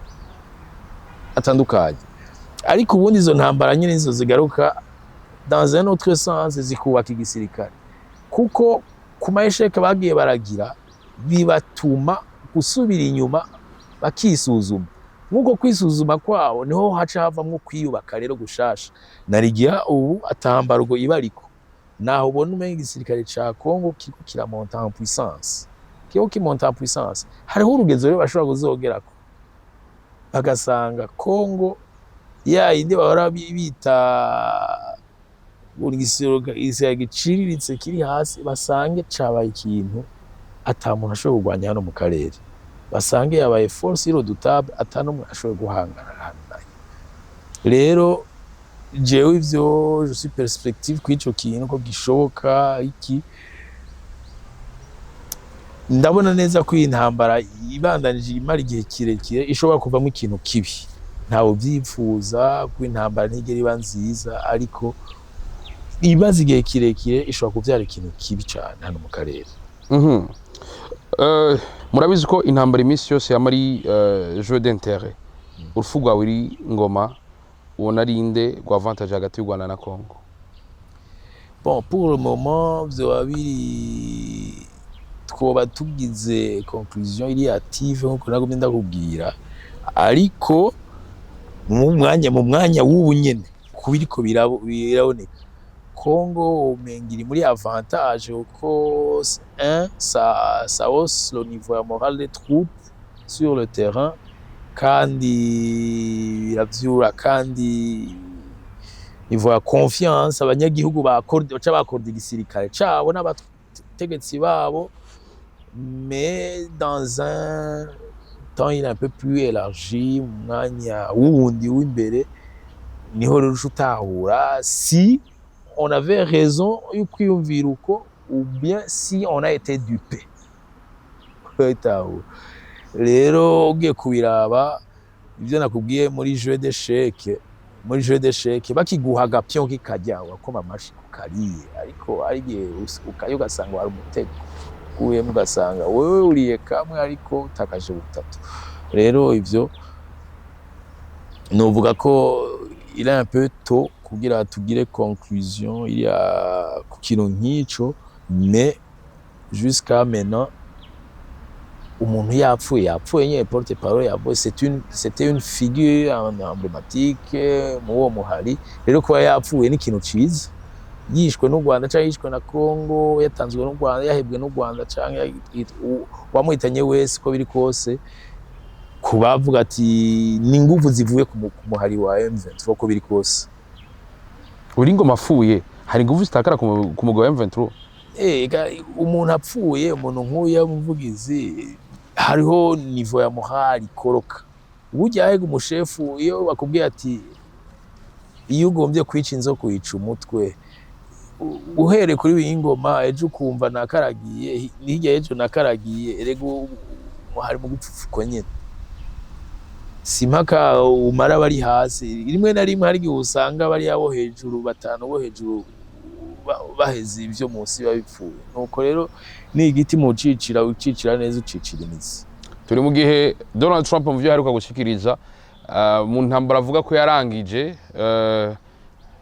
atandukanye. Ariko ubundi izo ntambara nyine nizo zigaruka dans un autre sens, zikubaka igisirikare, kuko ku ma échecs bagiye baragira bibatuma gusubira inyuma bakisuzuma. Nk'uko kwisuzuma kwabo niho haca havamwo kwiyubaka rero gushasha. Narigira ubu atambargo ibariko, naho ubona umenga igisirikare ca Congo kiriko kiramonta en puissance, kiriko kimonta en puissance. Hariho urugezo rero bashobora kuzogerako, bagasanga Congo ya yindi bahora bita igisirikare giciriritse kiri hasi, basange cabaye ikintu ata muntu ashobora kurwanya hano mu karere, basange yabaye force irredoutable, ata n'umwe ashoboye guhangana nayo. Rero jewe ivyo, je suis perspective kw'ico kintu ko gishoboka. Iki ndabona neza ko iyi ntambara ibandanije imara igihe kirekire ishobora kuvamo ikintu kibi. Ntawe uvyipfuza, kuko intambara ntigera iba nziza, ariko imaze igihe kirekire ishobora kuvyara ikintu kibi cane hano mu karere. Murabizi ko intambara iminsi yose yama ari jeu d'intérêt. Urupfu rwawe iri ngoma, ubona ari inde rwa avantage hagati y'u Rwanda na Congo? Bon, pour le moment vyoba biri, twoba tugize conclusion iri hâtive nkuko nagumye ndakubwira, ariko mu mwanya w'ubu nyene kubiriko biraboneka. Congo umenga iri muri avantage, kuko un ça hausse le niveau ya moral des troupes sur le terrain, kandi biravyura kandi niveau ya confiance abanyagihugu baca bakorda igisirikare cabo n'abategetsi babo. Mais dans un temps il est un peu plus élargi, mu mwanya wundi w'imbere, niho rero uca utahura si on avait raison yo kwiyumvira uko ou bien si on a été dupé. Urabitahura rero, ugiye kubiraba ibyo nakubwiye muri jeu d'échec, muri jeu d'échec bakiguha agapion kikajya, urakoma amashi kariye, ariko ari igihe ukayo ugasanga wari umutego ukuyemo, ugasanga wewe uriye kamwe ariko utakaje butatu. Rero ivyo novuga ko il est un peu tôt kugira tugire conclusion il y a ku kintu nk'ico, mais jusqu'à maintenant umuntu yapfuye, yapfuye nyene. Porte parole yavuye, c'était une figure emblématique mu uwo muhari. Rero kuba yapfuye ni ikintu ciza, yishwe n'u Rwanda canke yishwe na Congo, yatanzwe n'u Rwanda, yahebwe n'u Rwanda, canke wamuhitanye wese, uko biri kose kubavuga ati ni inguvu zivuye ku muhari wa M23, uko biri kose. Uri ngoma apfuye, hari inguvu zitakara ku mugwi wa M23? Ega umuntu apfuye, umuntu nk'uyu umuvugizi, hariho niveau ya morale ikoroka. Burya hega umushefu iyo bakubwiye ati iyo ugombye kwica inzoka uyica umutwe, uhereye kuri Wingoma, ejo ukumva nakaragiye, hirya y'ejo nakaragiye, erega hari mu gupfupfuko nyene, si impaka umara bari hasi. Rimwe na rimwe hari igihe usanga bariya bo hejuru, batanu bo hejuru, baheze ivyo munsi biba bipfuye. Nuko rero ni igiti mu ucicira, ucicira neza, ucicira imizi. Turi mu gihe Donald Trump mu byo aheruka gushikiriza mu ntambara avuga ko yarangije,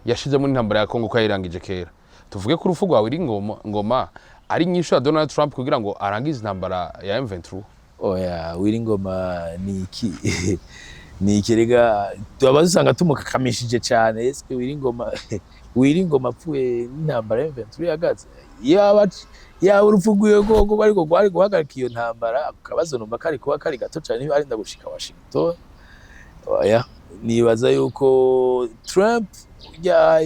yashizemo n'intambara ya Kongo ko yayirangije kera. Tuvuge ko urupfu rwawe iri ngoma ari nyinshi ya Donald Trump kugira ngo arangize intambara ya M23? Oya, Willy Ngoma ni iki, ni ikirega tuba dusanga tumukakamishije cyane. Eske Willy Ngoma apfuye n'intambara ya M23 yagaze? Yaba urupfu rwiwe rwoko ariko rwari guhagarika iyo ntambara, ako kabazo numva kari kuba kari gato cyane niba arinda gushika Washington. Oya, nibaza yuko Trump ujya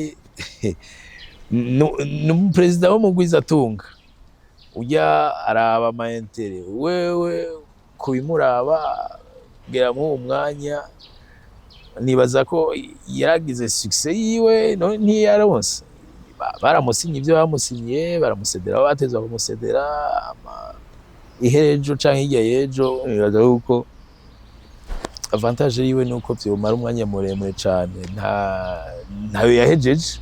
ni umuperezida w'umugwizatunga, ujya araba ama intérêts wewe kubimuraba gera muri uwo mwanya. Nibaza ko yaragize succès yiwe, no ntiyaronse. Baramusinye ibyo bamusinyiye, baramusedera aho batezwa kumusedera, iherejo canke hirya y'ejo. Nibaza yuko avantage yiwe nuko vyomara umwanya muremure cane, nta ntayo yahejeje.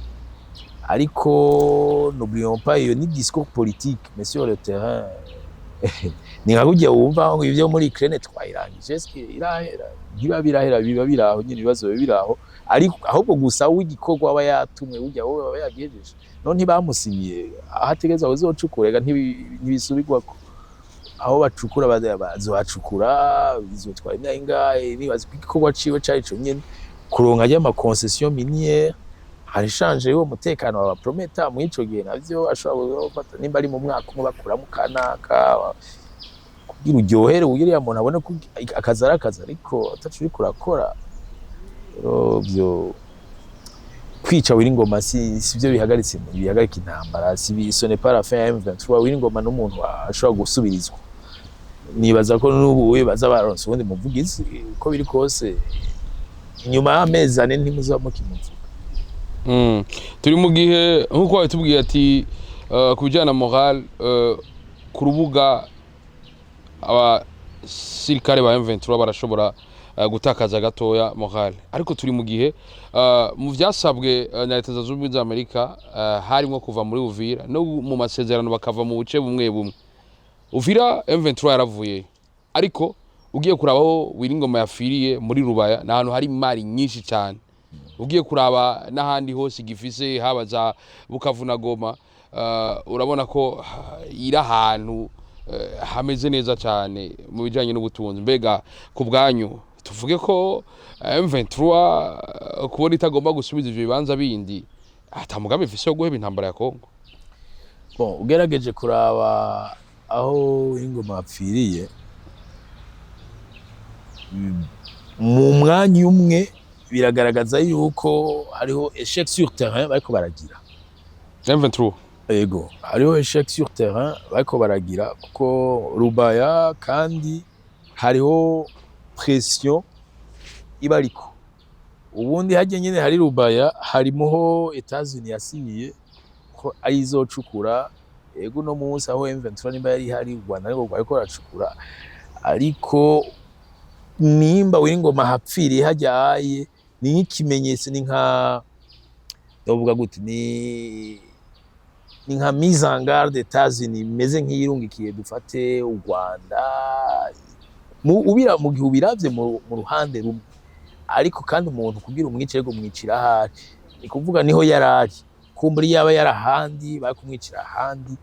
Ariko n'oublions pas, iyo ni discours politique, mais sur le terrain ni nka kurya wumva ngo ivyo muri Ukraine twayirangije. Eske irahera? Ntiba birahera, biba biraho nyine, ibibazo biba biraho. Ariko ahubwo gusa w'igikorwa aba yatumwe, burya wowe aba yagihejeje. None ntibamusinyiye aho ategerezwa kuzocukura? Ega ntibisubirwako. Aho bacukura bazohacukura, bizotwara imyaka ingahe? Nibaza ko igikorwa ciwe cari ico nyene, kuronka ry'ama concessions minières, harishanje uwo mutekano babaprometa muri ico gihe, navyo ashobora gufata nimba ari mu mwaka umwe bakuramo kanaka kugira uryohere, kugira uriya muntu abone ko akazi ari akazi, ariko ataco uriko urakora. Rero vyo kwica Willy Ngoma si sivyo bihagaritse, bihagarika intambara, si ce n'est pas la fin ya M23. Willy Ngoma n'umuntu ashobora gusubirizwa. Nibaza ko n'ubu we baza baronse uwundi muvugizi, uko biri kose inyuma y'amezi 4 ntimuzoba mukimuvuga. Turi mu gihe nk'uko watubwiye ati ku bijyanye na moral ku rubuga, abasirikare ba M23 barashobora gutakaza gatoya moral, ariko turi mu gihe mu vyasabwe na Leta Zunze Ubumwe za Amerika harimo kuva muri Uvira, no mu masezerano bakava mu buce bumwe bumwe. Uvira M23 yaravuye, ariko ugiye kuraba aho Willy Ngoma yafiriye muri Rubaya, ni ahantu hari imari nyinshi cyane. Ugiye kuraba n'ahandi hose gifise, haba za Bukavu na Goma, urabona ko iri ahantu hameze neza cyane mu bijyanye n'ubutunzi. Mbega ku bwanyu, tuvuge ko M23 kubona itagomba gusubiza ivyo bibanza bindi Ata mugambi ifise wo guheba intambara ya Kongo. Bon, ugerageje kuraba aho ingoma apfiriye mu mwanya umwe, biragaragaza yuko hariho échec sur terrain bariko baragira. M23? Ego, hariho échec sur terrain bariko baragira, kuko Rubaya kandi hariho pression ibariko. Ubundi harya nyene hari Rubaya, harimuho Etats-Unis yasinyiye ko ari izocukura. Ego, uno munsi aho M23 nimba yari ihari, u Rwanda nibwo rwariko ruracukura. Ariko nimba Willy hapfiriye harya, ni nk'ikimenyetso, ni nka, novuga gute, ni nka mise en garde Etats-Unis imeze nk'iyirungikiye dufate u Rwanda mu ubira mu gihe ubiravye mu ruhande rumwe. Ariko kandi umuntu kugira umwice, ariko umwicira ahari, ni kuvuga niho yarari. Kumbura yaba yarahandi, bari kumwicira ahandi.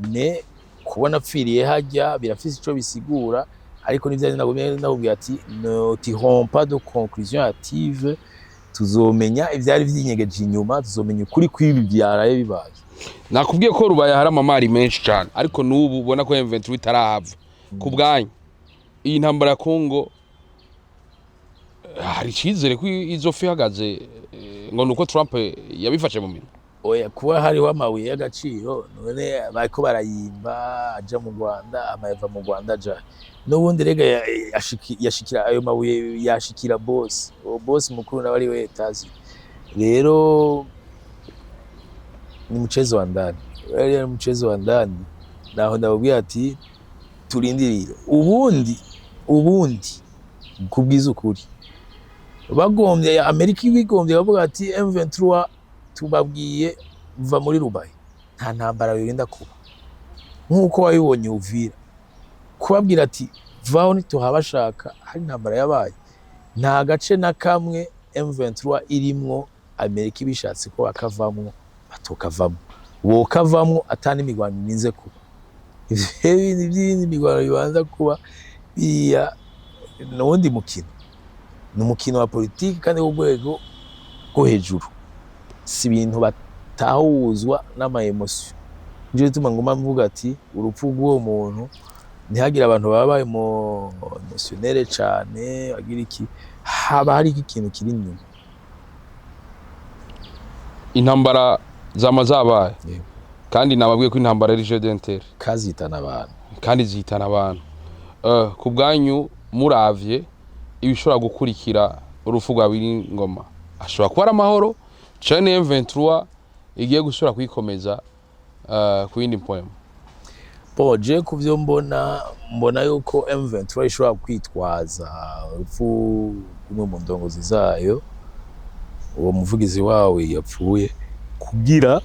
Ne kubona apfiriye harya birafise ico bisigura. Ariko nivyo nagumye ndakubwira ati: "Ne tirons pas de conclusion hâtive." Tuzomenya ivyari vyinyegeje inyuma, tuzomenya ukuri kw'ibi vyaraye bibaye. Nakubwiye ko Rubaya hari amamari menshi cyane, ariko n'ubu ubona ko M23 itarahava. Ku bwanyu, iyi ntambara ya Kongo, hari icyizere ko izofa ihagaze, ngo nuko Trump yabifashe mu minwe? Oya, kuba hariho amabuye y'agaciro, none bariko barayimba aja mu Rwanda, amayava mu Rwanda aja n'ubundi. Rega yashikira ayo mabuye, yashikira boss, uwo boss mukuru nawe ari we Etazi. Rero ni mchezo wa ndani, rero ni mchezo wa ndani. Naho ndababwira ati turindirire. Ubundi kubwiza ukuri, bagombye, Amerika ibigombye, bavuga ati: "M23 tubabwiye, va muri Rubaya," nta ntambara yorinda kuba nk'uko wabibonye Uvira. Kubabwira ati: "Vaho ntituhabashaka," hari intambara yabaye. Nta gace na kamwe M23 irimwo Amerika ibishatse ko bakavamwo batokavamwo, bokavamwo ata n'imigwano irinze kuba. Ivyo bindi by'iyindi migwano bibanza kuba, biriya ni uwundi mukino, ni umukino wa politiki kandi w'urwego rwo hejuru. Si ibintu batahuzwa n'ama émotions. Nico gituma nguma mvuga ati urupfu rw'uwo muntu, ntihagire abantu baba émotionnels cane bagira iki, haba hari ikintu kiri inyuma. Intambara zama zabaye. Yego. Kandi nababwiye ko intambara ari jeu d'intérêt. Kazitana abantu. Kandi zihitana abantu. Ku bwanyu, muravye ibishobora gukurikira urupfu rwa Ngoma, ashobora kuba ari amahoro canke M23 igiye gusubira kwikomeza ku yindi point? Bon, je ku vyo mbona, mbona yuko M23 ishobora kwitwaza urupfu rw'umwe mu ndongozi zayo, uwo muvugizi wawe yapfuye, kugira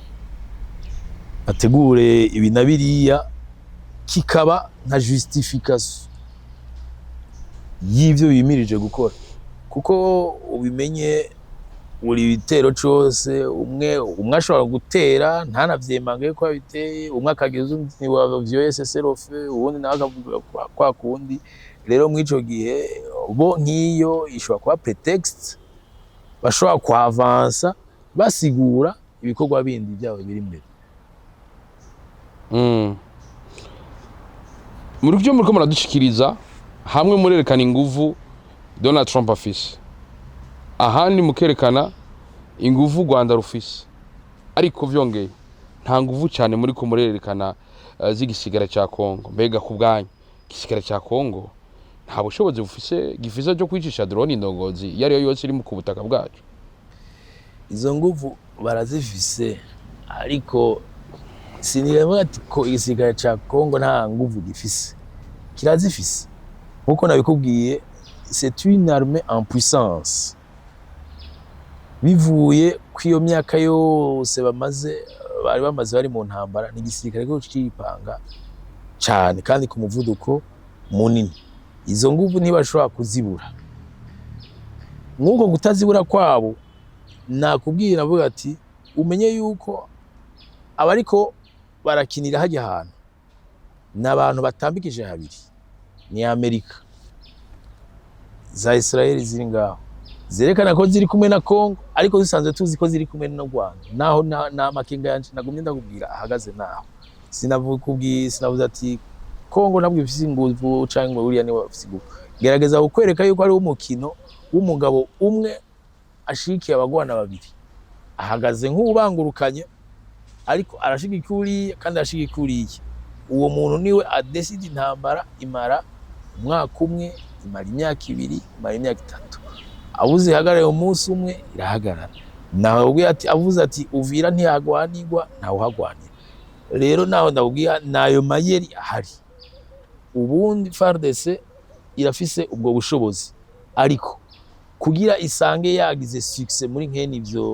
bategure ibi na biriya, kikaba nka justification y'ivyo bimirije gukora. Kuko ubimenye, buri bitero cose umwe umwe ashobora gutera ntanavyemange ko yabiteye, umwe akagira undi wa vyoye cessez-le-feu, uwundi nawe akavuga kwa kundi. Rero mw'ico gihe bo nk'iyo ishobora kuba prétexte bashobora kuavansa basigura ibikorwa bindi byabo biri imbere. Muri byo muriko muradushikiriza, hamwe murerekana inguvu Donald Trump afise, ahandi mukerekana inguvu u Rwanda rufise, ariko vyongeye nta nguvu cyane muri ko murerekana z'igisigara ca Kongo. Mbega ku bwanyu, igisigara ca Kongo nta bushobozi bufise gifise cyo kwicisha drone indongozi iyo ariyo yose iri ku butaka bwacu? Izo nguvu barazifise, ariko siniremwa ati ko igisirikare ca Kongo nta nguvu gifise. Kirazifise. Nkuko nabikubwiye, c'est une armée en puissance, bivuye kw'iyo myaka yose bamaze, bari bamaze bari mu ntambara. Ni igisirikare ko ciripanga cane kandi ku muvuduko munini. Izo nguvu ntibashobora kuzibura. Nk'uko kutazibura kwabo, nakubwira, avuga ati umenye yuko abariko barakinira hajya ahantu ni abantu batambikije habiri: ni Amerika, za Israel ziri ngaho. Zerekana ko ziri kumwe na Congo, ariko dusanzwe tuzi ko ziri kumwe n'u Rwanda. Naho na makenga yanje nagumye ndakubwira ahagaze, naho sinavukubwiye, sinavuze ati Congo ntabwo ifise inguvu canke ngo uriya niwe afise inguvu. Gerageza kukwereka yuko ari umukino w'umugabo umwe ashigikiye abagwana babiri, ahagaze nk'uwubangurukanye, ariko arashigika uriya kandi arashigika uriya. Uwo muntu niwe adesida intambara imara umwaka umwe, imara imyaka 2, imara imyaka 3. Abuze ihagarare umunsi umwe, irahagarara. Nawe ati avuze ati Uvira ntihagwanirwa, ntawe uhagwanira. Rero naho ndakubwira nayo mayeri ahari. Ubundi FARDC irafise ubwo bushobozi, ariko kugira isange yagize succès muri nkene ivyo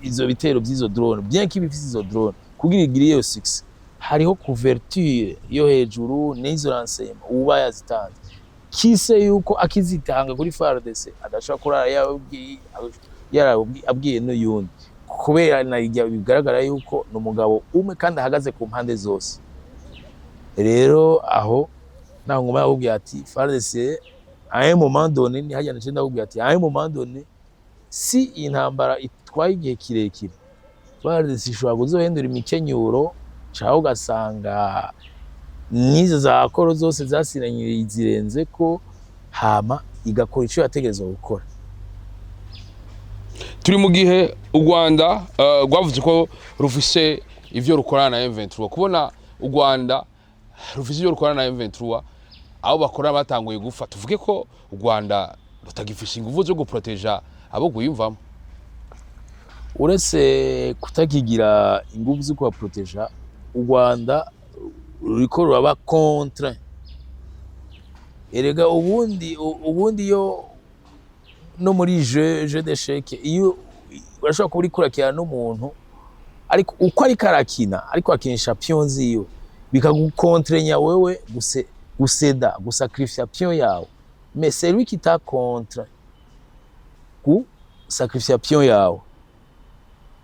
izo bitero vy'izo drone, bien qu'il ibifise izo drone, kugira igire iyo succès hariho couverture yo hejuru n'izo renseignement uba yazitanze kise yuko akizitanga kuri FARDC adashobora kurara yarabwiye n'uyundi, kubera na bigaragara yuko ni umugabo umwe kandi ahagaze ku mpande zose. Rero aho naho ngoma yakubwira ati FARDC à un moment donné, ni hajya nace ndakubwira ati à un moment donné, si iyi ntambara itwaye igihe kirekire, FARDC ishobora kuzohindura imikenyuro, caho ugasanga n'izo za accords zose zasinanye zirenze ko, hama igakora ico yategerezwa gukora. Turi mu gihe u Rwanda rwavuze ko rufise ivyo rukorana na M23. Kubona u Rwanda rufise ivyo rukorana na M23, abo bakora batanguye gufa, tuvuge ko u Rwanda rutagifishe inguvu zo guproteja abo rwiyumvamo? Uretse kutakigira inguvu zo kubaproteja, u Rwanda ruriko ruraba contraint. Erega ubundi yo no muri jeu d'échec, iyo urashobora kuba uriko urakina n'umuntu, ariko uko ariko arakina, ariko akinisha pion ziwe, bikagukontrenya wewe guseda, gusacrifier pion yawe, mais c'est lui qui t'a contraint gusacrifier pion yawe,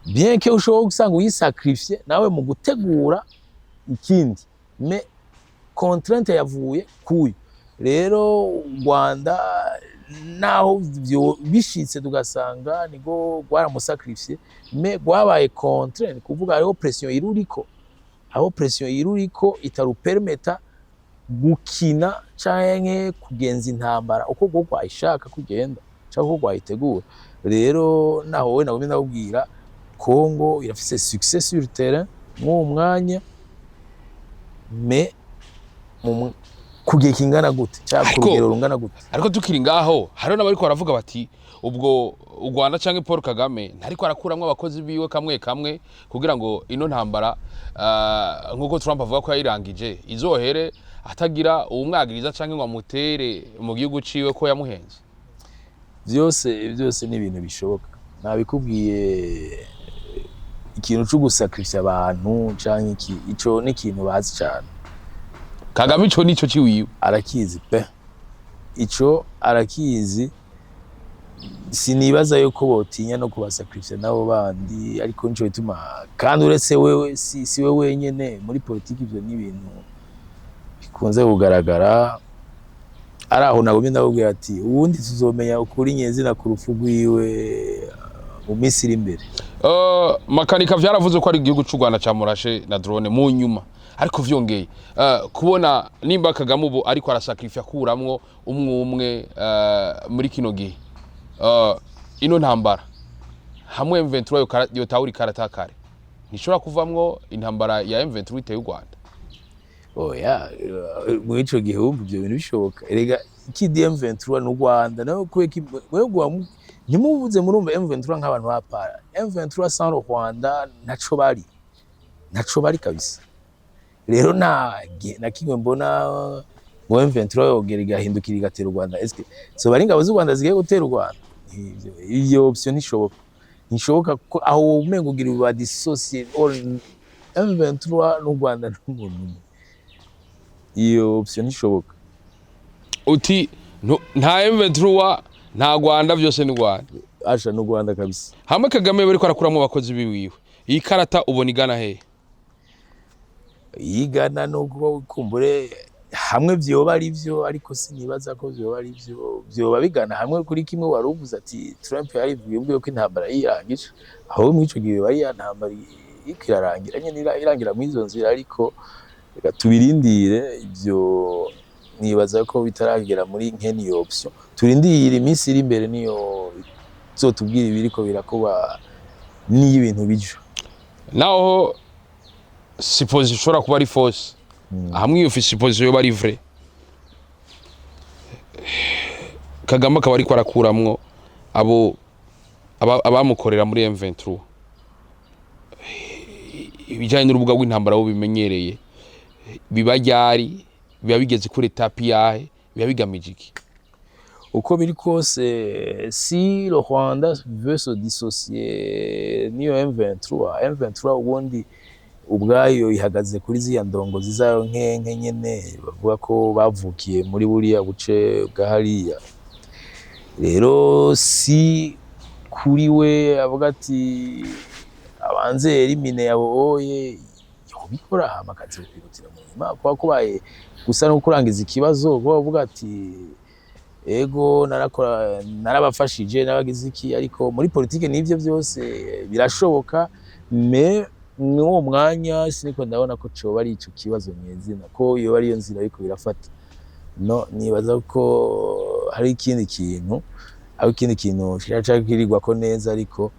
bien que ushobora gusanga uyisacrifier nawe mu gutegura ikindi, mais contrainte yavuye kuyo. Rero u Rwanda naho bishitse tugasanga niko rwaramusacrifiye, mais rwabaye contraint, ni kuvuga hariho pression iruriko, hariho pression iruriko itarupermeta gukina canke kugenza intambara uko rwo rwayishaka kugenda canke uko rwayitegura. Rero naho wowe nagumye ndakubwira, Congo irafise succès sur terrain mw'uwo mwanya, mais ku gihe kingana gute canke ku rugero rungana gute? Ariko tukiri ngaho, hariho n'abariko baravuga bati ubwo u Rwanda canke Paul Kagame ntariko arakuramwo abakozi biwe kamwe kamwe kugira ngo ino ntambara, nk'uko Trump avuga ko yayirangije, izohere atagira uwumwagiriza canke ngo amutere mu gihugu ciwe ko yamuhenze. Byose ni ibintu bishoboka. Nabikubwiye, ikintu co gusacrifier abantu canke iki, ico ni ikintu bazi cane. Kagame ico nico ciwiwe. Arakizi pe, ico arakizi. Sinibaza yuko botinya no kubasacrifier nabo bandi, ariko nico bituma kandi uretse wewe si we wenyene muri politiki, ivyo ni ibintu bikunze kugaragara. Ari aho nagumye ndakubwira ati ubundi tuzomenya ukuri nyezina ku rupfu rwiwe mu minsi iri imbere. Makanika vyaravuze ko ari igihugu c'u Rwanda camurashe na drone mu nyuma, ariko vyongeye kubona nimba Kagame ubu ariko arasacrifier akuramwo umwe umwe muri kino gihe, ino ntambara hamwe M23 yotahura ikarata kare, ntishobora kuvamwo intambara ya M23 iteye u Rwanda? Oya, muri ico gihe wumva ivyo bintu bishoboka? Erega ikidi M23 n'u Rwanda nawe wewe ntimubuze murumva M23 nk'abantu bapara. M23 sans le Rwanda ntaco bari, ntaco bari kabisa. Rero nta na kimwe mbona ngo M23 yogera igahindukira igatera u Rwanda. Eske zoba ari ingabo z'u Rwanda zigiye gutera u Rwanda? Iyo option ntishoboka, ntishoboka, ko aho umengo ugira uba dissocier M23 n'u Rwanda n'umuntu umwe. Iyo option ntishoboka. Uti nta M23, nta Rwanda, vyose ni Rwanda. Asha, n'u Rwanda kabisa. Hamwe Kagame bariko arakuramwo abakozi biwiwe, iyi karata ubona igana hehe? Yigana nuko kumbure Hamwe vyoba ari vyo, ariko sinibaza ko vyoba ari vyo. Vyoba bigana hamwe kuri kimwe wari uvuze ati Trump yarivuye ubwiwe ko intambara yirangije, aho muri ico gihe bari ya ntambara iriko irarangira nyene, irangira mw'izo nzira. Ariko reka tubirindire ivyo, nibaza ko bitaragera muri nkene iyo option. Turindire iminsi iri imbere, niyo izotubwira ibiriko birakuba n'iyo ibintu bija. Naho supposition ishobora kuba ari fausse, hamwe iyo supposition yoba ari vrai, Kagame akaba ariko arakuramwo abo abamukorera muri M23, ibijyanye n'urubuga rw'intambara bo bimenyereye, biba ryari? Biba bigeze kuri étape yahe? Biba bigamije iki? Uko biri kose, si le Rwanda veut se dissocier n'iyo M23, M23 ubundi ubwayo ihagaze kuri ziriya ndongozi zayo nkenke nyene bavuga ko bavukiye muri buriya buce bwa hariya. Rero si kuri we avuga ati abanze éliminer abo oye, yobikora hama akazokwihutira mu nyuma, kuba kubaye gusa no kurangiza ikibazo, kuba avuga ati ego narakora, narabafashije, narabagize iki. Ariko muri politike n'ivyo byose birashoboka, mais mw'uwo mwanya siniko ndabona ko coba ari ico kibazo mwezina, ko iyo ari yo nzira ariko birafata. No nibaza ko hari ikindi kintu, aho ikindi kintu kiraca kirirwako neza, ariko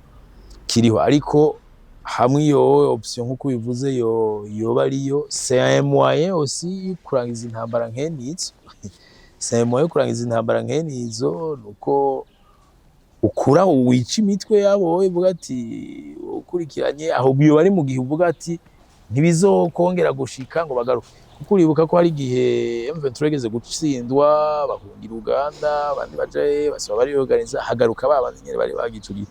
kiriho. Ariko hamwe iyo option nkuko ubivuze yo yoba ariyo, c'est un moyen aussi yo kurangiza intambara nkenizo. C'est un moyen yo kurangiza intambara nkenizo, nuko ukura wica imitwe yabo, uvuga ati ukurikiranye aho iyo bari mu gihe uvuga ati ntibizokongera gushika ngo bagaruke, kuko uribuka ko hari igihe M23 yageze gutsindwa, bahungira Uganda, abandi baja he, basaba bariorganiza, hagaruka ba bandi nyene bari bagicuriye.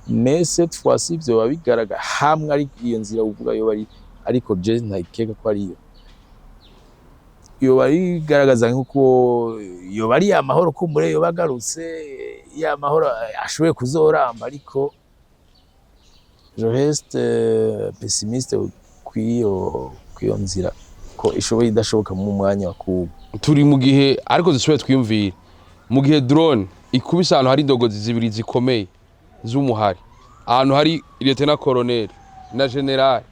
Mais cette fois-ci vyoba bigaragara hamwe ari iyo nzira uvuga yo bari, ariko je ntakeka ko ariyo yoba bigaragaza, nkuko yoba ari amahoro kumbure yoba agarutse, ya mahoro ashoboye kuzoramba. Ariko je reste pessimiste kw'iyo nzira, ko ishoboye idashoboka mu mwanya wa kubu. Turi mu gihe, ariko dusubire twiyumvire, mu gihe drone ikubise ahantu hari indongozi zibiri zikomeye z'umuhari, ahantu hari lieutenant colonel na général,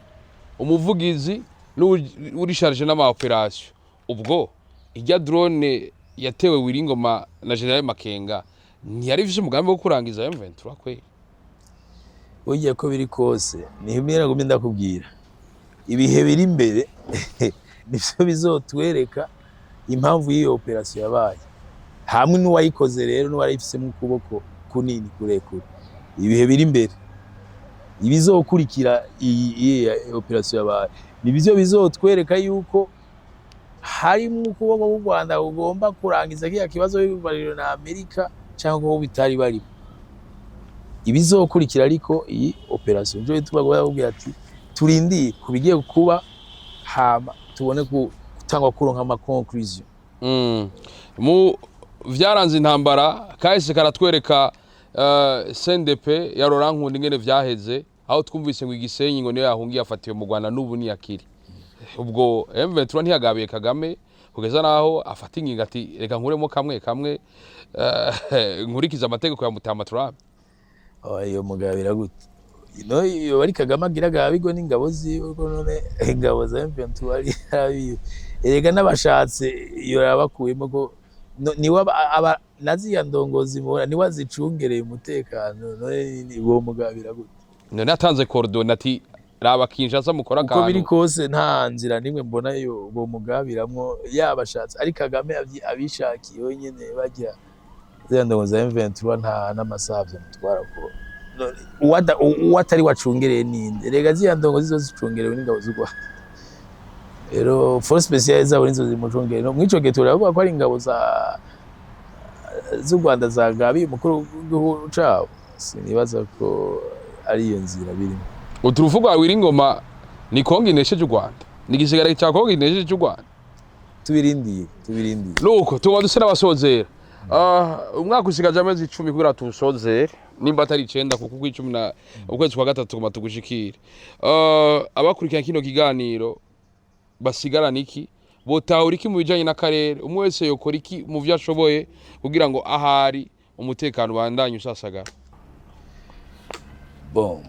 umuvugizi n'uri chargé n'ama opérations, ubwo irya drone yatewe Wiringoma na général Makenga ntiyari ifise umugambi wo kurangiza M23 kweli? Burya ko biri kose, niho nagumye ndakubwira, ibihe biri imbere nivyo bizotwereka impamvu y'iyo opération yabaye hamwe n'uwayikoze rero n'uwarayifisemo ukuboko kunini kurekure. Ibihe biri imbere, ibizokurikira iyi opération yabaye, nibyo bizotwereka yuko harimo ukuboko k'u Rwanda kugomba kurangiza kiriya kibazo bibariro na Amerika cyangwa ko bitari barimo. Ibizokurikira ariko iyi opération, nico gituma bakubwira ati turindiye ku bigiye kuba, hama tubone gutangwa kuronka ama conclusion. Mu vyaranze intambara kahise karatwereka CNDP ya Laurent Nkunda ingene vyaheze, aho twumvise ngo igisenyi ngo niyo yahungiye afatiwe mu Rwanda n'ubu ntiyakiri. Ubwo M23 ntiyagabiye Kagame kugeza naho afata ingingo ati reka nkuremo kamwe kamwe, nkurikize amategeko ya Mutama Trump. Oh, iyo mugabira gute? No iyo bari Kagame agira agabirwe n'ingabo ziwe, ko none ingabo za M23 ari abiwe? Erega n'abashatse iyo yabakuyemo ko niwe aba naziya ndongozi mubona niwe azicungereye umutekano. None uwo mugabira gute? None yatanze coordonnées ati raba Kinshasa mukora Uko biri akantu. kose, nta nzira nimwe mbona yo uwo mugabiramwo yabashatse. Ari Kagame abishakiye wenyene, bajya ziriya ndongo za M23 nta n'amasaha vyamutwara, ko uwo atari wacungereye ninde? Rega ziriya ndongo zizo zicungerewe n'ingabo z'u Rwanda. Rero force spéciale zabo nizo zimucungereye. No mw'ico gihe turavuga ko ari ingabo za z'u Rwanda zagabiye umukuru w'igihugu cabo, sinibaza ko ari iyo nzira birimo. Uturufu rwa Wiringoma ni Kongo inesheje u Rwanda, ni igisigara cya Kongo inesheje u Rwanda. Tubirindiye, tubirindiye. Nuko tuba dusa n'abasozera. Umwaka usigaje amezi 10 kugira tuwusozere, nimba atari 9, kuko ukw'icumi na ukwezi kwa gatatu tuguma tugushikire. Abakurikirana kino kiganiro basigarana iki Botahura iki mu bijanye n'akarere? Umwe wese yokora iki mu vyo ashoboye kugira ngo ahari umutekano ubandanye usasagara? Bon,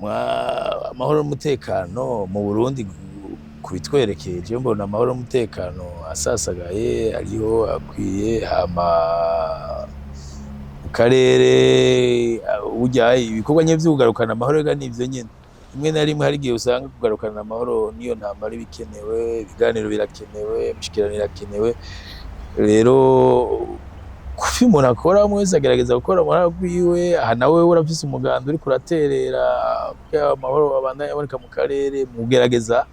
amahoro n'umutekano mu Burundi, kubitwerekeye, jewe mbona amahoro n'umutekano asasagaye, ariho akwiye. Hama mu karere, burya ibikorwa nyene vyo kugarukana amahoro ega nivyo nyene. Rimwe na rimwe hari igihe usanga kugarukana amahoro n'iyo ntambara iba ikenewe, ibiganiro birakenewe, imishikirano irakenewe. Rero kuvyo umuntu akora, umwe wese agerageza gukora uruhara rwiwe. Aha nawe urafise umuganda uriko uraterera kugira amahoro abandanye aboneka mu karere, mugerageza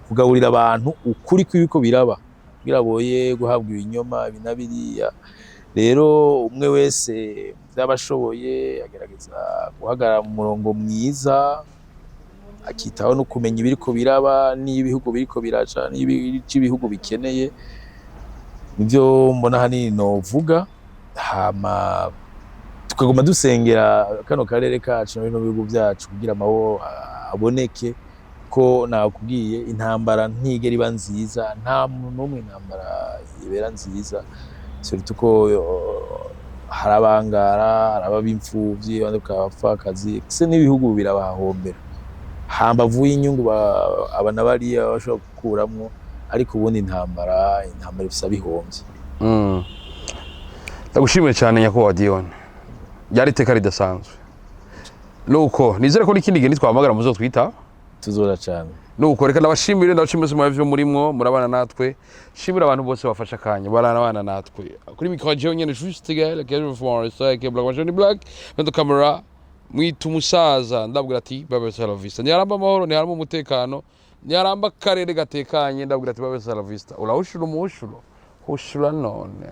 kugaburira abantu ukuri kw'ibiriko biraba kugira boye guhabwa ibinyoma ibi na biriya. Rero umwe wese vyaba ashoboye agerageza guhagarara mu murongo mwiza, akitaho no kumenya ibiriko biraba n'ibihugu biriko biraca n'ico ibihugu bikeneye. Nivyo mbona ahanini novuga. Hama tukaguma dusengera kano karere kacu na bino bihugu vyacu kugira amahoro aboneke, ko nakubwiye, intambara ntigera iba nziza, nta muntu n'umwe intambara ibera nziza, surtout ko hari abangara, hari ababa impfuvyi, abandi bakaba abapfakazi, ese n'ibihugu birabahombera hambavu y'inyungu aba na bariya bashobora gukuramwo. Ariko ubundi intambara ifise abihomvye. Ndagushimiye cyane, nyakubahwa Dion, ryari iteka ridasanzwe. Nuko nizere ko n'ikindi gihe nitwahamagara muzotwita. Tuzora cane. Nuko reka ndabashimire mwese mwavyo murimwo murabana natwe. Shimira abantu bose bafasha akanya barabana natwe. Kuri micro, jewe nyene Juste Gaël Kevin Forest ke Black Machine Black, behind camera mwita umusaza. Ndabwira ati babe la vista, ntiharamba amahoro, ntiharamba umutekano, ntiharamba akarere gatekanye. Ndabwira ati babe la vista, urahushura umuhushuro hushura none.